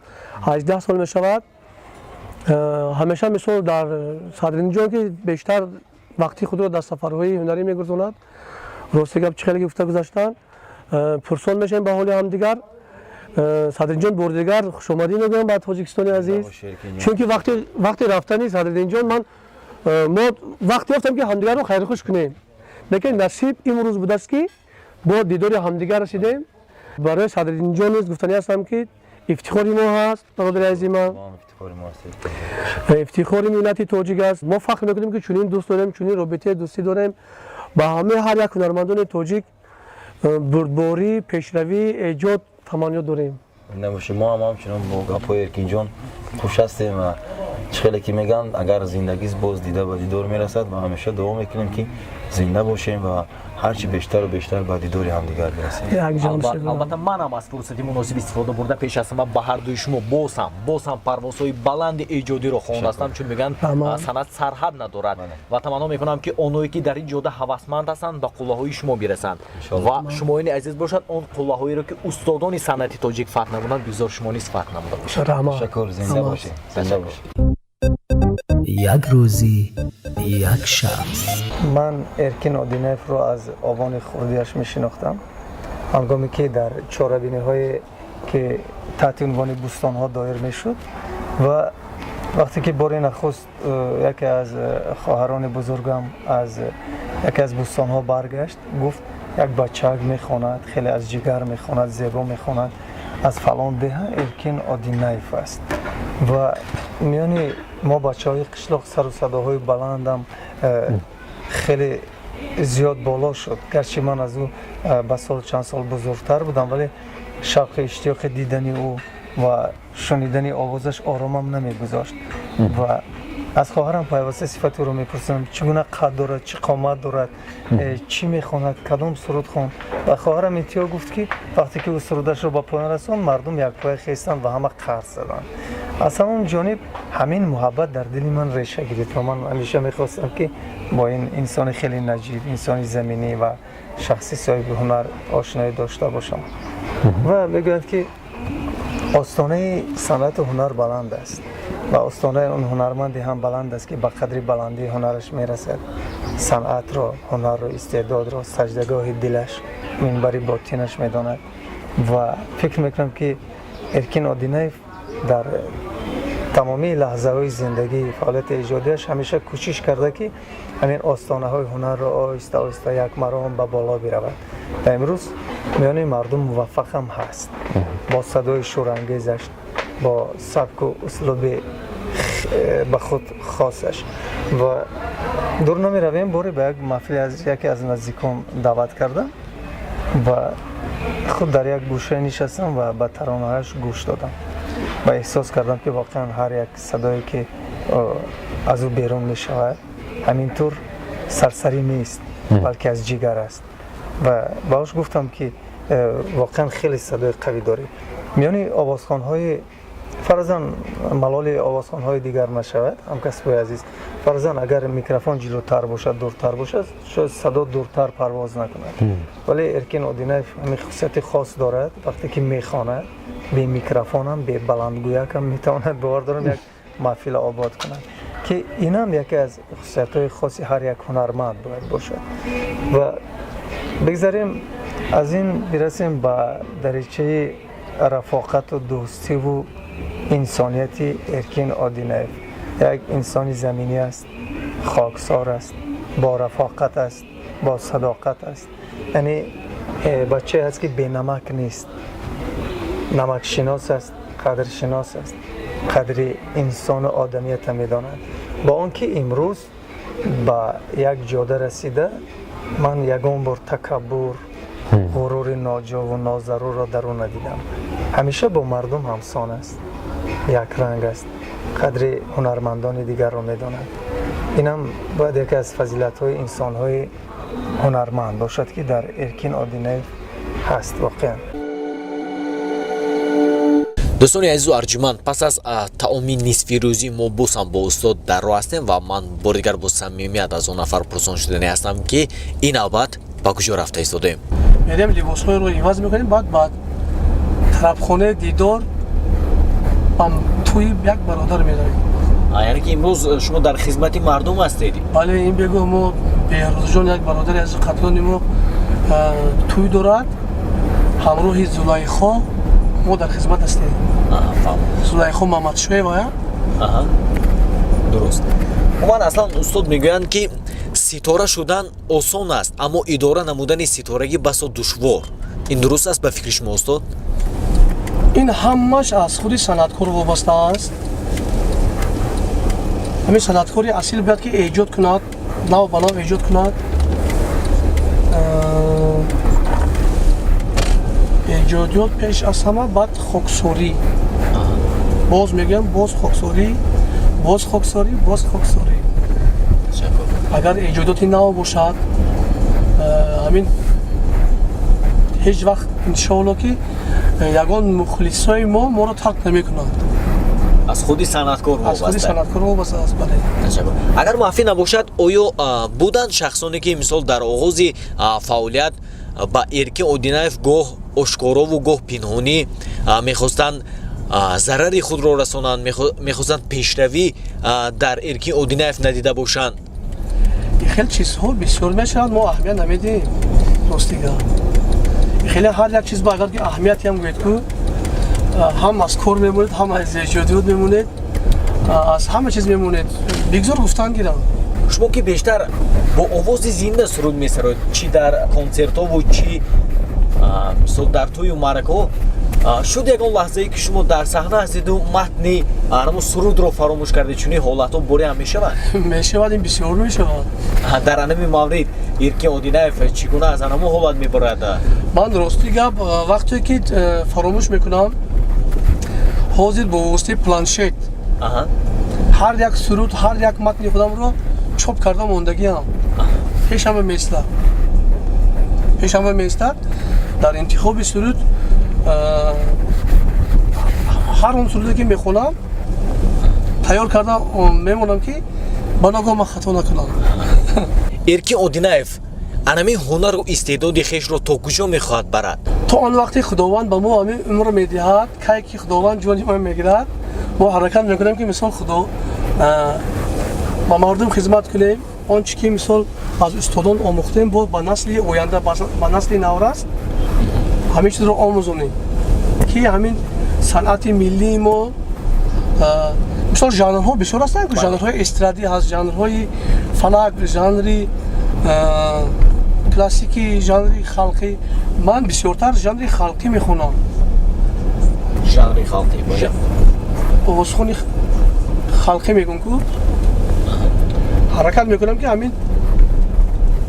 S4: 18 сол мешавад. Ҳамеша, мисол, дар Садриддинҷон, ки бештар вақти худро дар сафарҳои ҳунарӣ мегузаронад, рости гап, чӣ хеле гуфта гузаштанд, пурсон мешавем ба ҳоли ҳамдигар. Садриддинҷон, бори дигар хушомадӣ мегӯям ба Тоҷикистони азиз, чунки вақти рафтани Садриддинҷон ман мо вақт ёфтам, ки ҳамдигарро хайрхуш кунем, лекин насиб имрӯз будааст, ки бо дидори ҳамдигар расидем. Барои Садриддинҷон низ гуфтанӣ ҳастам, ки ифтихори мо ҳаст, бародари азизи ман, ифтихори миллати тоҷик аст. Мо фахр мекунем, ки чунин дӯст дорем, чунин робитаи дӯстӣ дорем. Ба ҳамаи ҳар як ҳунармандони тоҷик бурдборӣ, пешравӣ, эҷод таманниёт дорем.
S7: Набошед, мо ҳам ҳамчунон бо гапҳои Эркинҷон хуш ҳастем ва чӣ хеле ки мегӯянд, агар зиндагист, боз дида ба дидор мерасад ва ҳамеша дуо мекунем, ки зинда бошем ва ҳарчи бештару бештар ба дидори ҳамдигар бирасем.
S1: Албатта, манам аз фурсати муносиб истифода бурда, пеш аз ҳама ба ҳардуи шумо боз ҳам парвозҳои баланди эҷодиро хоҳон ҳастам, чун мегӯянд, санъат сарҳад надорад. Ва таманно мекунам, ки оное ки дар ин ҷода ҳавасманд ҳастанд, ба қуллаҳои шумо бирасанд ва шумоёни азиз бошад, он қуллаҳоеро, ки устодони санъати тоҷик фатҳ намуданд, бигзор шумо низ фатҳ намуда бошед.
S7: Ташаккур, зинда бошед, зинда бошед.
S5: Як рӯзи як шахс.
S8: Ман Эркин Одинаевро аз овони хурдиаш мешинохтам, ҳангоме ки дар чорабиниҳое, ки таҳти унвони бӯстонҳо доир мешуд, ва вақте ки бори нахуст яке аз хоҳарони бузургам аз яке аз бӯстонҳо баргашт, гуфт: «Як бачаак мехонад, хеле аз ҷигар мехонад, зебо мехонад, аз фалон деҳа, Эркин Одинаев аст». Ва миёни мо бачаҳои қишлоқ сару садоҳои баландам хеле зиёд боло шуд. Гарчи ман аз ӯ ба сол чанд сол бузургтар будам, вале шавқи иштиёқи дидани ӯ ва шунидани овозаш оромам намегузошт. Ва аз хоҳарам пайваста сифати ӯро мепурсидам: чӣ гуна қад дорад, чӣ қомат дорад, чӣ мехонад, кадом суруд хонд? Ва хоҳарам Интиҳо гуфт, ки вақте ки ӯ сурудашро ба поён расонд, мардум якпоя хестанд ва ҳама қарс заданд. Аз ҳамон ҷониб ҳамин муҳаббат дар дили ман реша гирифт ва ман ҳамеша мехостам, ки бо ин инсони хеле наҷиб, инсони заминӣ ва шахси соҳиби ҳунар ошноӣ дошта бошам. Ва мегӯянд, ки остонаи санъату ҳунар баланд аст ва остонаи он ҳунарманде ҳам баланд аст, ки ба қадри баландии ҳунараш мерасад, санъатро, ҳунарро, истеъдодро саҷдагоҳи дилаш минбари ботинаш медонад. Ва фикр мекунам, ки Эркин Одинаев дар тамомии лаҳзаҳои зиндагӣ, фаъолияти эҷодиаш ҳамеша кӯшиш карда, ки ҳамин остонаҳои ҳунарро оҳиста оҳиста як маром ба боло биравад ва имрӯз миёни мардум муваффақам ҳаст бо садои шӯрангезаш, бо сабку услуби ба худ хосаш. Ва дур намеравем, боре ба як маҳфил аз яке аз наздикон даъват кардам ва худ дар як гӯша нишастам ва ба таронаҳояш гӯш додам ва эҳсос кардам, ки воқеан ҳар як садое, ки аз ӯ берун мешавад, ҳамин тур сарсарӣ нест, балки аз ҷигар аст. Ва ба ӯш гуфтам, ки воқеан хеле садои қавӣ дорӣ. Миёни овозхонҳои, фарзан, малоли овозхонҳои дигар нашавад, ҳамкасбои азиз, фарзан, агар микрофон ҷилотар бошад, дуртар бошад, шояд садо дуртар парвоз накунад, вале Эркин Одинаев ҳамин хусусияти хос дорад: вақте ки мехонад, бе микрофонам, бе баландгӯякам метавонад, бовар дорам, як маҳфила обод кунад, ки инам яке аз хусусиятҳои хоси ҳар як ҳунарманд бояд бошад. Ва бигзарем аз ин, бирасем ба даричаи рафоқату дӯстиву инсонияти Эркин Одинаев. Як инсони заминӣ аст, хоксор аст, бо рафоқат аст, бо садоқат аст, яъне бачае аст, ки бенамак нест, намакшинос аст, қадршинос аст, қадри инсону одамията медонад. Бо он ки имрӯз ба як ҷода расида, ман ягон бор такаббур, ғурури ноҷову нозарурро дар ӯ надидам. Ҳамеша бо мардум ҳамсон аст, якранг аст, қадри ҳунармандони дигарро медонад. Инам бояд яке аз фазилатҳои инсонҳои ҳунарманд бошад, ки дар Эркин Одинаев ҳаст воқеан.
S3: Дӯстони азизу арҷуманд, пас аз таоми нисфирӯзӣ мо боз ҳам бо устод дар роҳ ҳастем ва ман бори дигар бо самимият аз он нафар пурсон шудани ҳастам, ки ин навбат ба куҷо рафта истодаем.
S4: Мерем, либосҳоеро иваз мекунем, баъд ба тарабхонаи Дидор ба тӯи як бародар меравем.
S3: Яъне ки имрӯз шумо дар хизмати мардум ҳастед?
S4: Бале, ин бегоҳ мо Беҳрӯзҷон, як бародари азизи қатлони мо, тӯй дорад. Ҳамроҳи Зулайхо мо дар хизмат ҳастем. Зулайхо Мамадшоева.
S3: Дуруст. Умуман, аслан устод мегӯянд, ки ситора шудан осон аст, аммо идора намудани ситорагӣ басо душвор. Ин дуруст аст ба фикри шумо, устод?
S4: Ин ҳамаш аз худи санъаткор вобаста аст. Ҳамин санъаткори асил бояд ки эҷод кунад, нав ба нав эҷод кунад. Эҷодиёт пеш аз ҳама, баъд хоксорӣ. Боз мегӯям, боз хоксорӣ, боз хоксорӣ, боз хоксорӣ. Агар эҷодиёти нав бошад, ҳамин ҳеҷ вақт, иншоалло, ки ягон мухлисои мо моро тарк намекунанд.
S3: Аз худи санъаткор.
S4: Аз худи санъаткор вобаста аст, бале.
S3: Агар махфӣ набошад, оё буданд шахсоне, ки мисол дар оғози фаъолият ба Эркин Одинаев гоҳ ошкорову гоҳ пинҳонӣ мехостанд зарари худро расонанд, мехостанд пешравӣ дар Эркин Одинаев надида бошанд?
S4: Хеле чизҳо бисёр мешавад, мо аҳамият намедиҳем, ростига. Хеле ҳар як чиз ба агар ки аҳамиятиам гӯед, ку ҳам аз кор мемонед, ҳам аз эҷодиёт мемонед, аз ҳама чиз мемонед. Бигзор гуфтан гирам.
S3: Шумо ки бештар бо овози зинда суруд месароед, чӣ дар консертҳову чӣ мисол дар тӯю маъракаҳо, шуд ягон лаҳзае, ки шумо дар саҳна ҳастеду матни анамо сурудро фаромӯш кардед? Чунин ҳолатҳо боре ҳам мешавад?
S4: Мешавад, ин бисёр мешавад.
S3: Дар анами маврид Эркин Одинаев чӣ гуна аз анамо ҳолат мебарад?
S4: Ман, рости гап, вақте ки фаромӯш мекунам, ҳозир бо воситаи планшет ҳар як суруд, ҳар як матни худамро чоп карда мондагиам, пешама меистад, пешама меистад. Дар интихоби суруд, ҳар он суруде ки мехонам, тайёр карда мемонам, ки ба ногоҳ ман хато накунам.
S3: Эркин Одинаев анамин ҳунару истеъдоди хешро то куҷо мехоҳад барад?
S4: То он вақте Худованд ба мо ҳамин умр медиҳад. Кай ки Худованд ҷони мо мегирад, мо ҳаракат мекунем, ки мисол Худо ба мардум хизмат кунем. Он чӣ ки мисол аз устодон омӯхтем, боз ба насли оянда, ба насли наврас ҳамин чизро омӯзонем, ки ҳамин санъати миллии мо, мисол, жанрҳо бисёр ҳастанд, жанрҳои эстрадӣ ҳаст, жанрҳои фалак, жанри классикӣ, жанри халқӣ. Ман бисёртар жанри халқӣ мехонам.
S3: Жанри халқӣ.
S4: Овозхони халқӣ мегӯм ку. Ҳаракат мекунам, ки ҳамин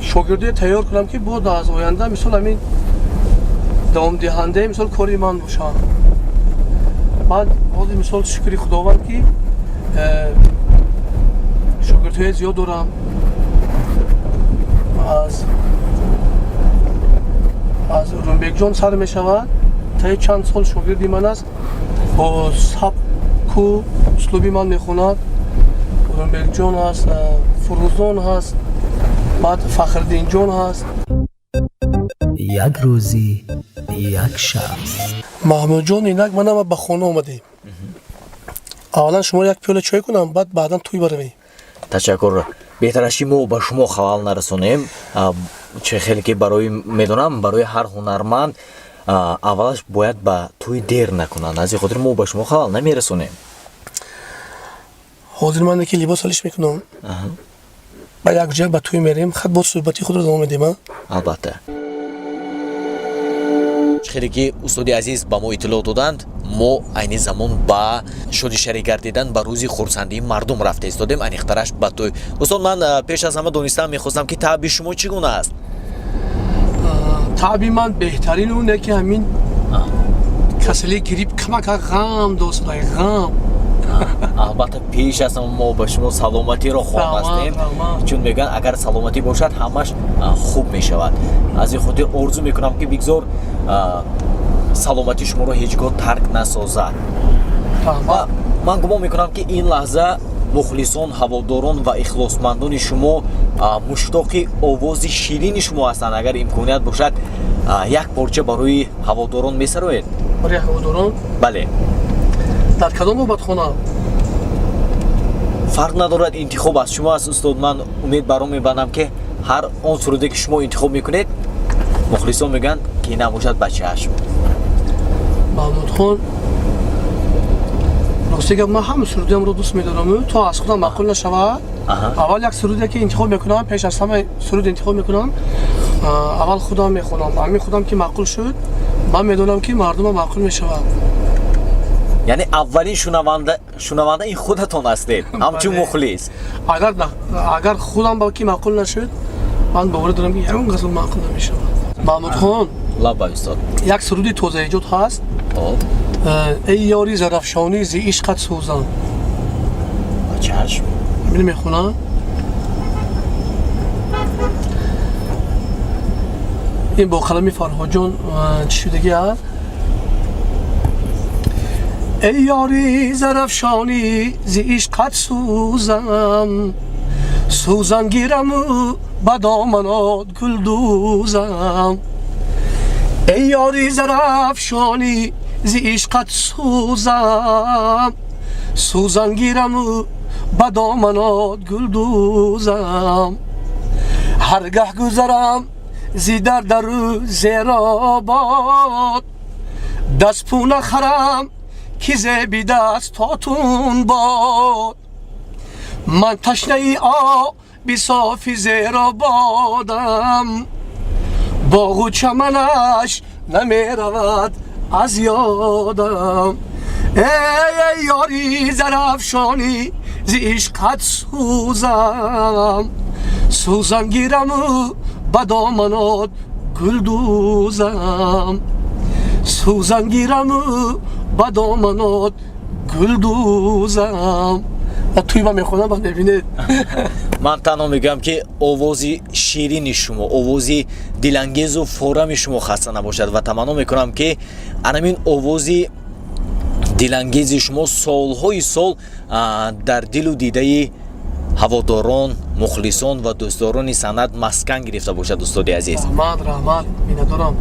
S4: шогирдие тайёр кунам, ки боз аз оянда, мисол, ҳамин давомдиҳандаи, мисол, кори ман бошанд. Ман ҳозир, мисол, шукри Худованд, ки шогирдҳои зиёд дорам. Аз Румбекҷон сар мешавад, таи чанд сол шогирди ман аст, бо сабку услуби ман мехонад. Румбекҷон ҳаст, Фурӯзон ҳаст, баъд Фахриддинҷон ҳаст.
S5: Як рӯзи як шахс.
S4: Маҳмудҷон, инак манама ба хона омадем. Аввалан шумо як пиёла чой кунам, баъд баъдан тӯй баравем.
S3: Ташаккур. Беҳтар аст, ки мо ба шумо халал нарасонем. Чӣ хеле ки барои медонам, барои ҳар ҳунарманд аввалаш бояд ба тӯй дер накунанд. Аз ин хотир мо ба шумо халал намерасонем.
S4: Ҳозир ман ки либос алиш мекунам, ба як ҷа ба тӯй мерем, хат боз суҳбати худро давом медиҳем.
S3: Албатта. Хеле ки устоди азиз ба мо иттилоъ доданд, мо айни замон ба шодишарик гардидан ба рӯзи хурсандии мардум рафта истодем, аниқтараш ба тӯй. Устод, ман пеш аз ҳама донистан мехостам, ки таъби шумо чӣ гуна аст?
S4: Таъби ман беҳтарин оне ки ҳамин касалии грипп камака ғам досадай, ғам.
S3: Албатта, пеш аз ҳама мо ба шумо саломатиро хоҳам ҳастем, чун мегӯянд, агар саломатӣ бошад, ҳамаш хуб мешавад. Аз ин хотир орзу мекунам, ки бигзор саломатии шуморо ҳеҷ гоҳ тарк насозад. Ва ман гумон мекунам, ки ин лаҳза мухлисон, ҳаводорон ва ихлосмандони шумо муштоқи овози ширини шумо ҳастанд. Агар имконият бошад, як порча барои ҳаводорон месароед?
S4: Барои ҳаводорон?
S3: Бале.
S4: Дар кадом навбатхона?
S3: Фарқ надорад, интихоб аз шумо аст, устод. Ман умед бар он мебандам, ки ҳар он суруде ки шумо интихоб мекунед, мухлисон мегӯянд, ки набошад ба чашм.
S4: Маҳмудхон, рости гап, ман ҳама сурудиамро дӯст медорам, то аз худам маъқул нашавад. Аввал як суруде ки интихоб мекунам, пеш аз ҳама суруд интихоб мекунам, аввал худам мехонам. Ҳамин худам ки маъқул шуд, ман медонам, ки мардумам маъқул мешавад.
S3: Яъне аввалин шунаванда ин худатон ҳастед, ҳамчун мухлис.
S4: Агар худам ба ки маъқул нашуд, ман боварӣ дорам, ки ягон ғазал маъқул намешавад. Маҳмудхон.
S3: Лаббай, устод.
S4: Як суруди тозаэҷод ҳаст, «Эй ёри зарафшонӣ, зи ишқат сӯзам».
S3: Чашм.
S4: Ҳамин мехонам. Ин бо қалами Фарҳодҷон чӣ шудагӣ аст. Эй ёри зарафшонӣ, зи ишқат сӯзам, сӯзан гираму ба доманот гулдӯзам. Эй ёри зарафшонӣ, зи ишқат сӯзам, сӯзан гираму ба доманот гулдӯзам. Ҳар гаҳ гузарам зи дар дару зеробод, дастпӯна харам, ки зеби дастотун бод. Ман ташнаи оби софи зерободам, боғу чаманаш намеравад аз ёдам. Эй ёри зарафшонӣ, зи ишқат сӯзам, сӯзан гираму ба доманот гулдӯзам, сӯзан гираму ба доманот гулдӯзам. Тӯй ба мехонам, ба мебинед.
S3: Ман танҳо мегӯям, ки овози ширини шумо, овози дилангезу форами шумо хаста набошад ва таманно мекунам, ки анамин овози дилангези шумо солҳои сол дар дилу дидаи ҳаводорон, мухлисон ва дӯстдорони санъат маскан гирифта бошад, устоди азиз.
S4: Раҳмат, раҳмат, миннатдорам.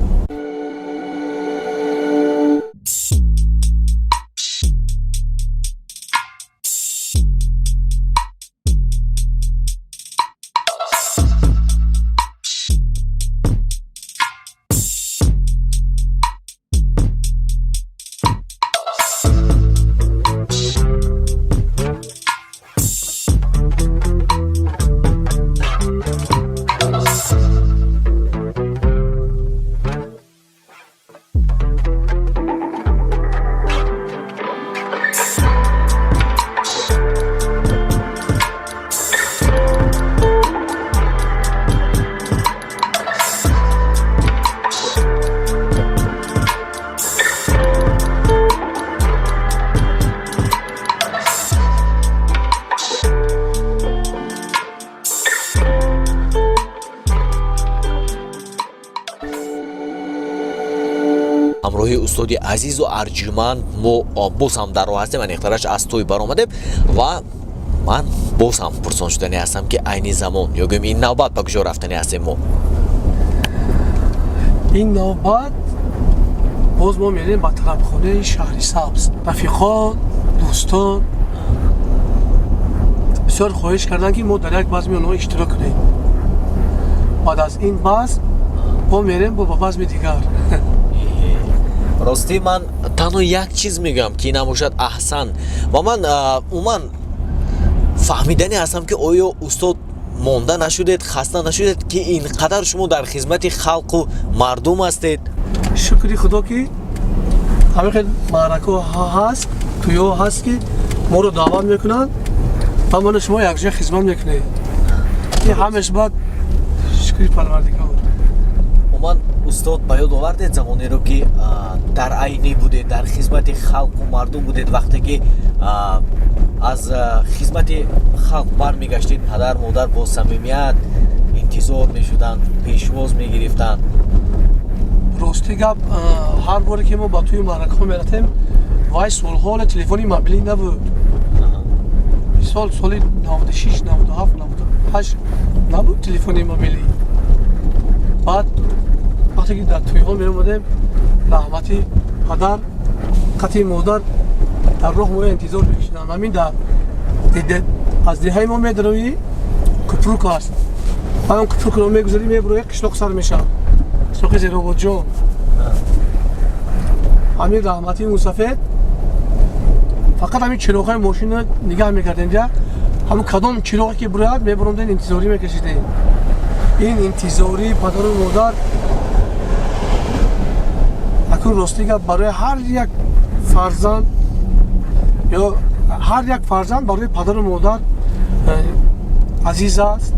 S3: Устоди азизу арҷуманд, мо боз ҳам дар роҳ ҳастем, аниқтараш аз тӯй баромадем ва ман боз ҳам пурсон шудани ҳастам, ки айни замон ё гӯем ин навбат ба куҷо рафтани ҳастем мо?
S4: Ин навбат боз мо мерем ба тарабхонаи Шаҳри Сабз. Рафиқон, дӯстон бисёр хоҳиш карданд, ки мо дар як базми онҳо иштирок кунем. Баъд аз ин базм мо мерем бо ба базми дигар.
S3: Ростӣ, ман танҳо як чиз мегӯям, ки набошад, аҳсан. Ва ман умуман фаҳмидани ҳастам, ки оё, устод, монда нашудед, хаста нашудед, ки ин қадар шумо дар хизмати халқу мардум ҳастед?
S4: Шукри Худо, ки ҳамин хел маъракаҳо ҳаст, тӯйҳо ҳаст, ки моро даъват мекунанд ва ману шумо якҷоя хизмат мекунем. Ин ҳамаш баъд шукри Парвардигор.
S3: Умуман, устод, ба ёд овардед замонеро, ки дар Айнӣ будед, дар хизмати халқу мардум будед. Вақте ки аз хизмати халқ бармегаштед, падар модар бо самимият интизор мешуданд, пешвоз мегирифтанд.
S4: Рости гап, ҳар боре ки мо ба тӯи маъракаҳо мерафтем, вай солҳо телефони мобилӣ набуд. Мисол, соли 96, 97, 98 набуд телефони мобилӣ. Баъд вақте ки дар тӯйҳо меомадем, раҳмати падар қати модар дар роҳ моро интизор мекашиданд. Ҳамин аз деҳаи мо медароӣ, купрук аст, он купрукро мегузарӣ, мебурои, қишлоқ сар мешавад, қишлоқи Зерободҷон. Ҳамин раҳмати мусафед фақат ҳамин чироғҳои мошинро нигаҳ мекардем ҷа, ҳамн кадом чироғе ки бурояд, мебурондем, интизорӣ мекашидем. Ин интизории падару модар акун, рости гап, барои ҳар як фарзанд ё ҳар як фарзанд барои падару модар азиз аст.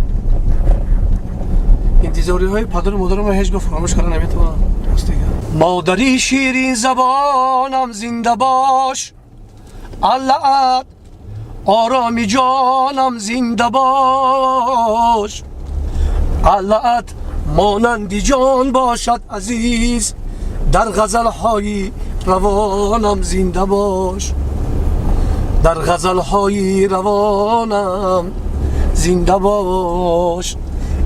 S4: Интизориҳои падару модарро ма ҳеҷ гоҳ фаромӯш карда наметавонам, рости гап. Модари ширин забонам, зинда бош, аллаат ороми ҷонам, зинда бош, аллаат монанди ҷон бошад азиз, дар ғазалҳои равонам зинда бош, дар ғазалҳои равонам зинда бош.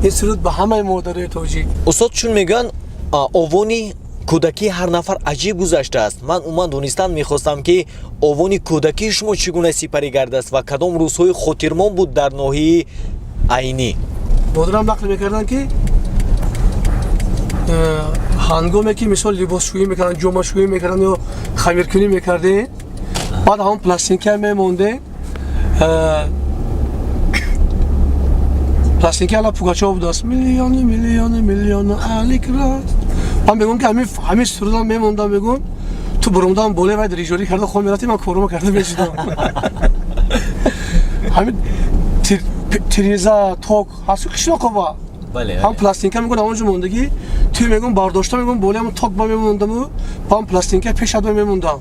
S4: Ин суруд ба ҳамаи модарои тоҷик.
S3: Устод, чун мегӯянд, овони кӯдакии ҳар нафар аҷиб гузаштааст, ман умуман донистан мехостам, ки овони кӯдакии шумо чӣ гуна сипарӣ гардааст ва кадом рӯзҳои хотирмон буд дар ноҳияи Айнӣ?
S4: Модарам нақл мекарданд, ки ҳангоме ки, мисол, либосшӯӣ мекарданд, ҷомашӯӣ мекарданд ё хамиркунӣ мекардем, баъд ҳамон пластинка мемондем, пластинка Алла Пугачова будааст, «Миллионы, миллионы, миллионы алых роз». Ман мегӯм, ки ҳамин сурудам мемондам, мегӯм, ту буромдам боле вай дирижёрӣ карда хоб мерафтӣ, ман корома карда мешудам. Ҳамин тиреза ток ҳасту қишлоқова ҳам пластинка, мегӯм, ҳамонҷо мондагӣ. Ту, мегӯм, бардошта, мегӯм, боле ҳамон ток ба мемондаму ба ҳам пластинка пешат ба мемондам.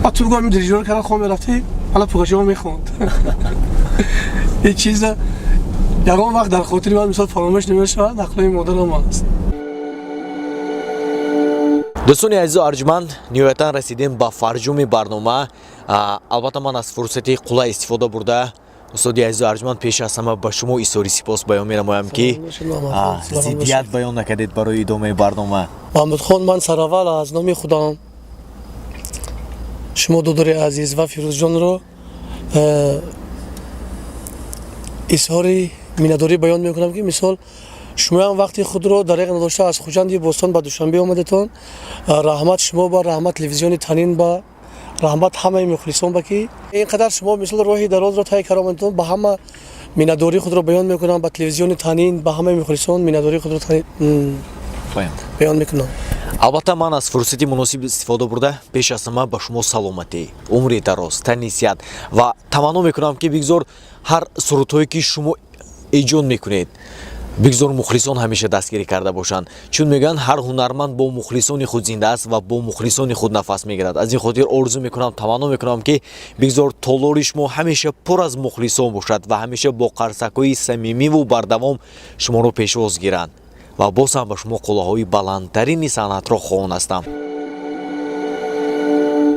S4: Баъд ту, мегӯм, дирижёр карда хоб мерафтӣ, Алла Пугачова мехонд. Ин чиза ягон вақт дар хотири ман, мисол, фаромӯш намешавад, нақлои модарам аст.
S3: Дӯстони азизу арҷманд, ниҳоятан расидем ба фарҷоми барнома. Албатта, ман аз фурсати қулай истифода бурда, устоди азизу арҷманд, пеш аз ҳама ба шумо изҳори сипос баён менамоям, ки зиддият баён накардед барои идомаи барнома.
S4: Маҳмудхон, ман сараввал аз номи худам шумо, додари азиз, ва Фирӯзҷонро изҳори миннатдорӣ баён мекунам, ки, мисол, шумоям вақти худро дареғ надошта аз Хуҷанди бостон ба Душанбе омадетон. Раҳмат шумо ба, раҳмат телевизиони Танин ба, раҳмат ҳамаи мухлисон ба, ки ин қадар шумо, мисол, роҳи дарозро тай карда омадетон. Ба ҳама миннатдории худро баён мекунам, ба телевизиони Танин, ба ҳамаи мухлисон миннатдории худро баён мекунам.
S3: Албатта, ман аз фурсати муносиб истифода бурда, пеш аз ҳама ба шумо саломатӣ, умри дароз, тани сиҳат ва таманно мекунам, ки бигзор ҳар сурудҳое, ки шумо эҷод мекунед, бигзор мухлисон ҳамеша дастгирӣ карда бошанд. Чун мегӯянд, ҳар ҳунарманд бо мухлисони худ зинда аст ва бо мухлисони худ нафас мегирад. Аз ин хотир орзу мекунам, таманно мекунам, ки бигзор толори шумо ҳамеша пур аз мухлисон бошад ва ҳамеша бо қарсакҳои самимиву бардавом шуморо пешвоз гиранд. Ва боз ҳам ба шумо қуллаҳои баландтарини санъатро хоҳон ҳастам.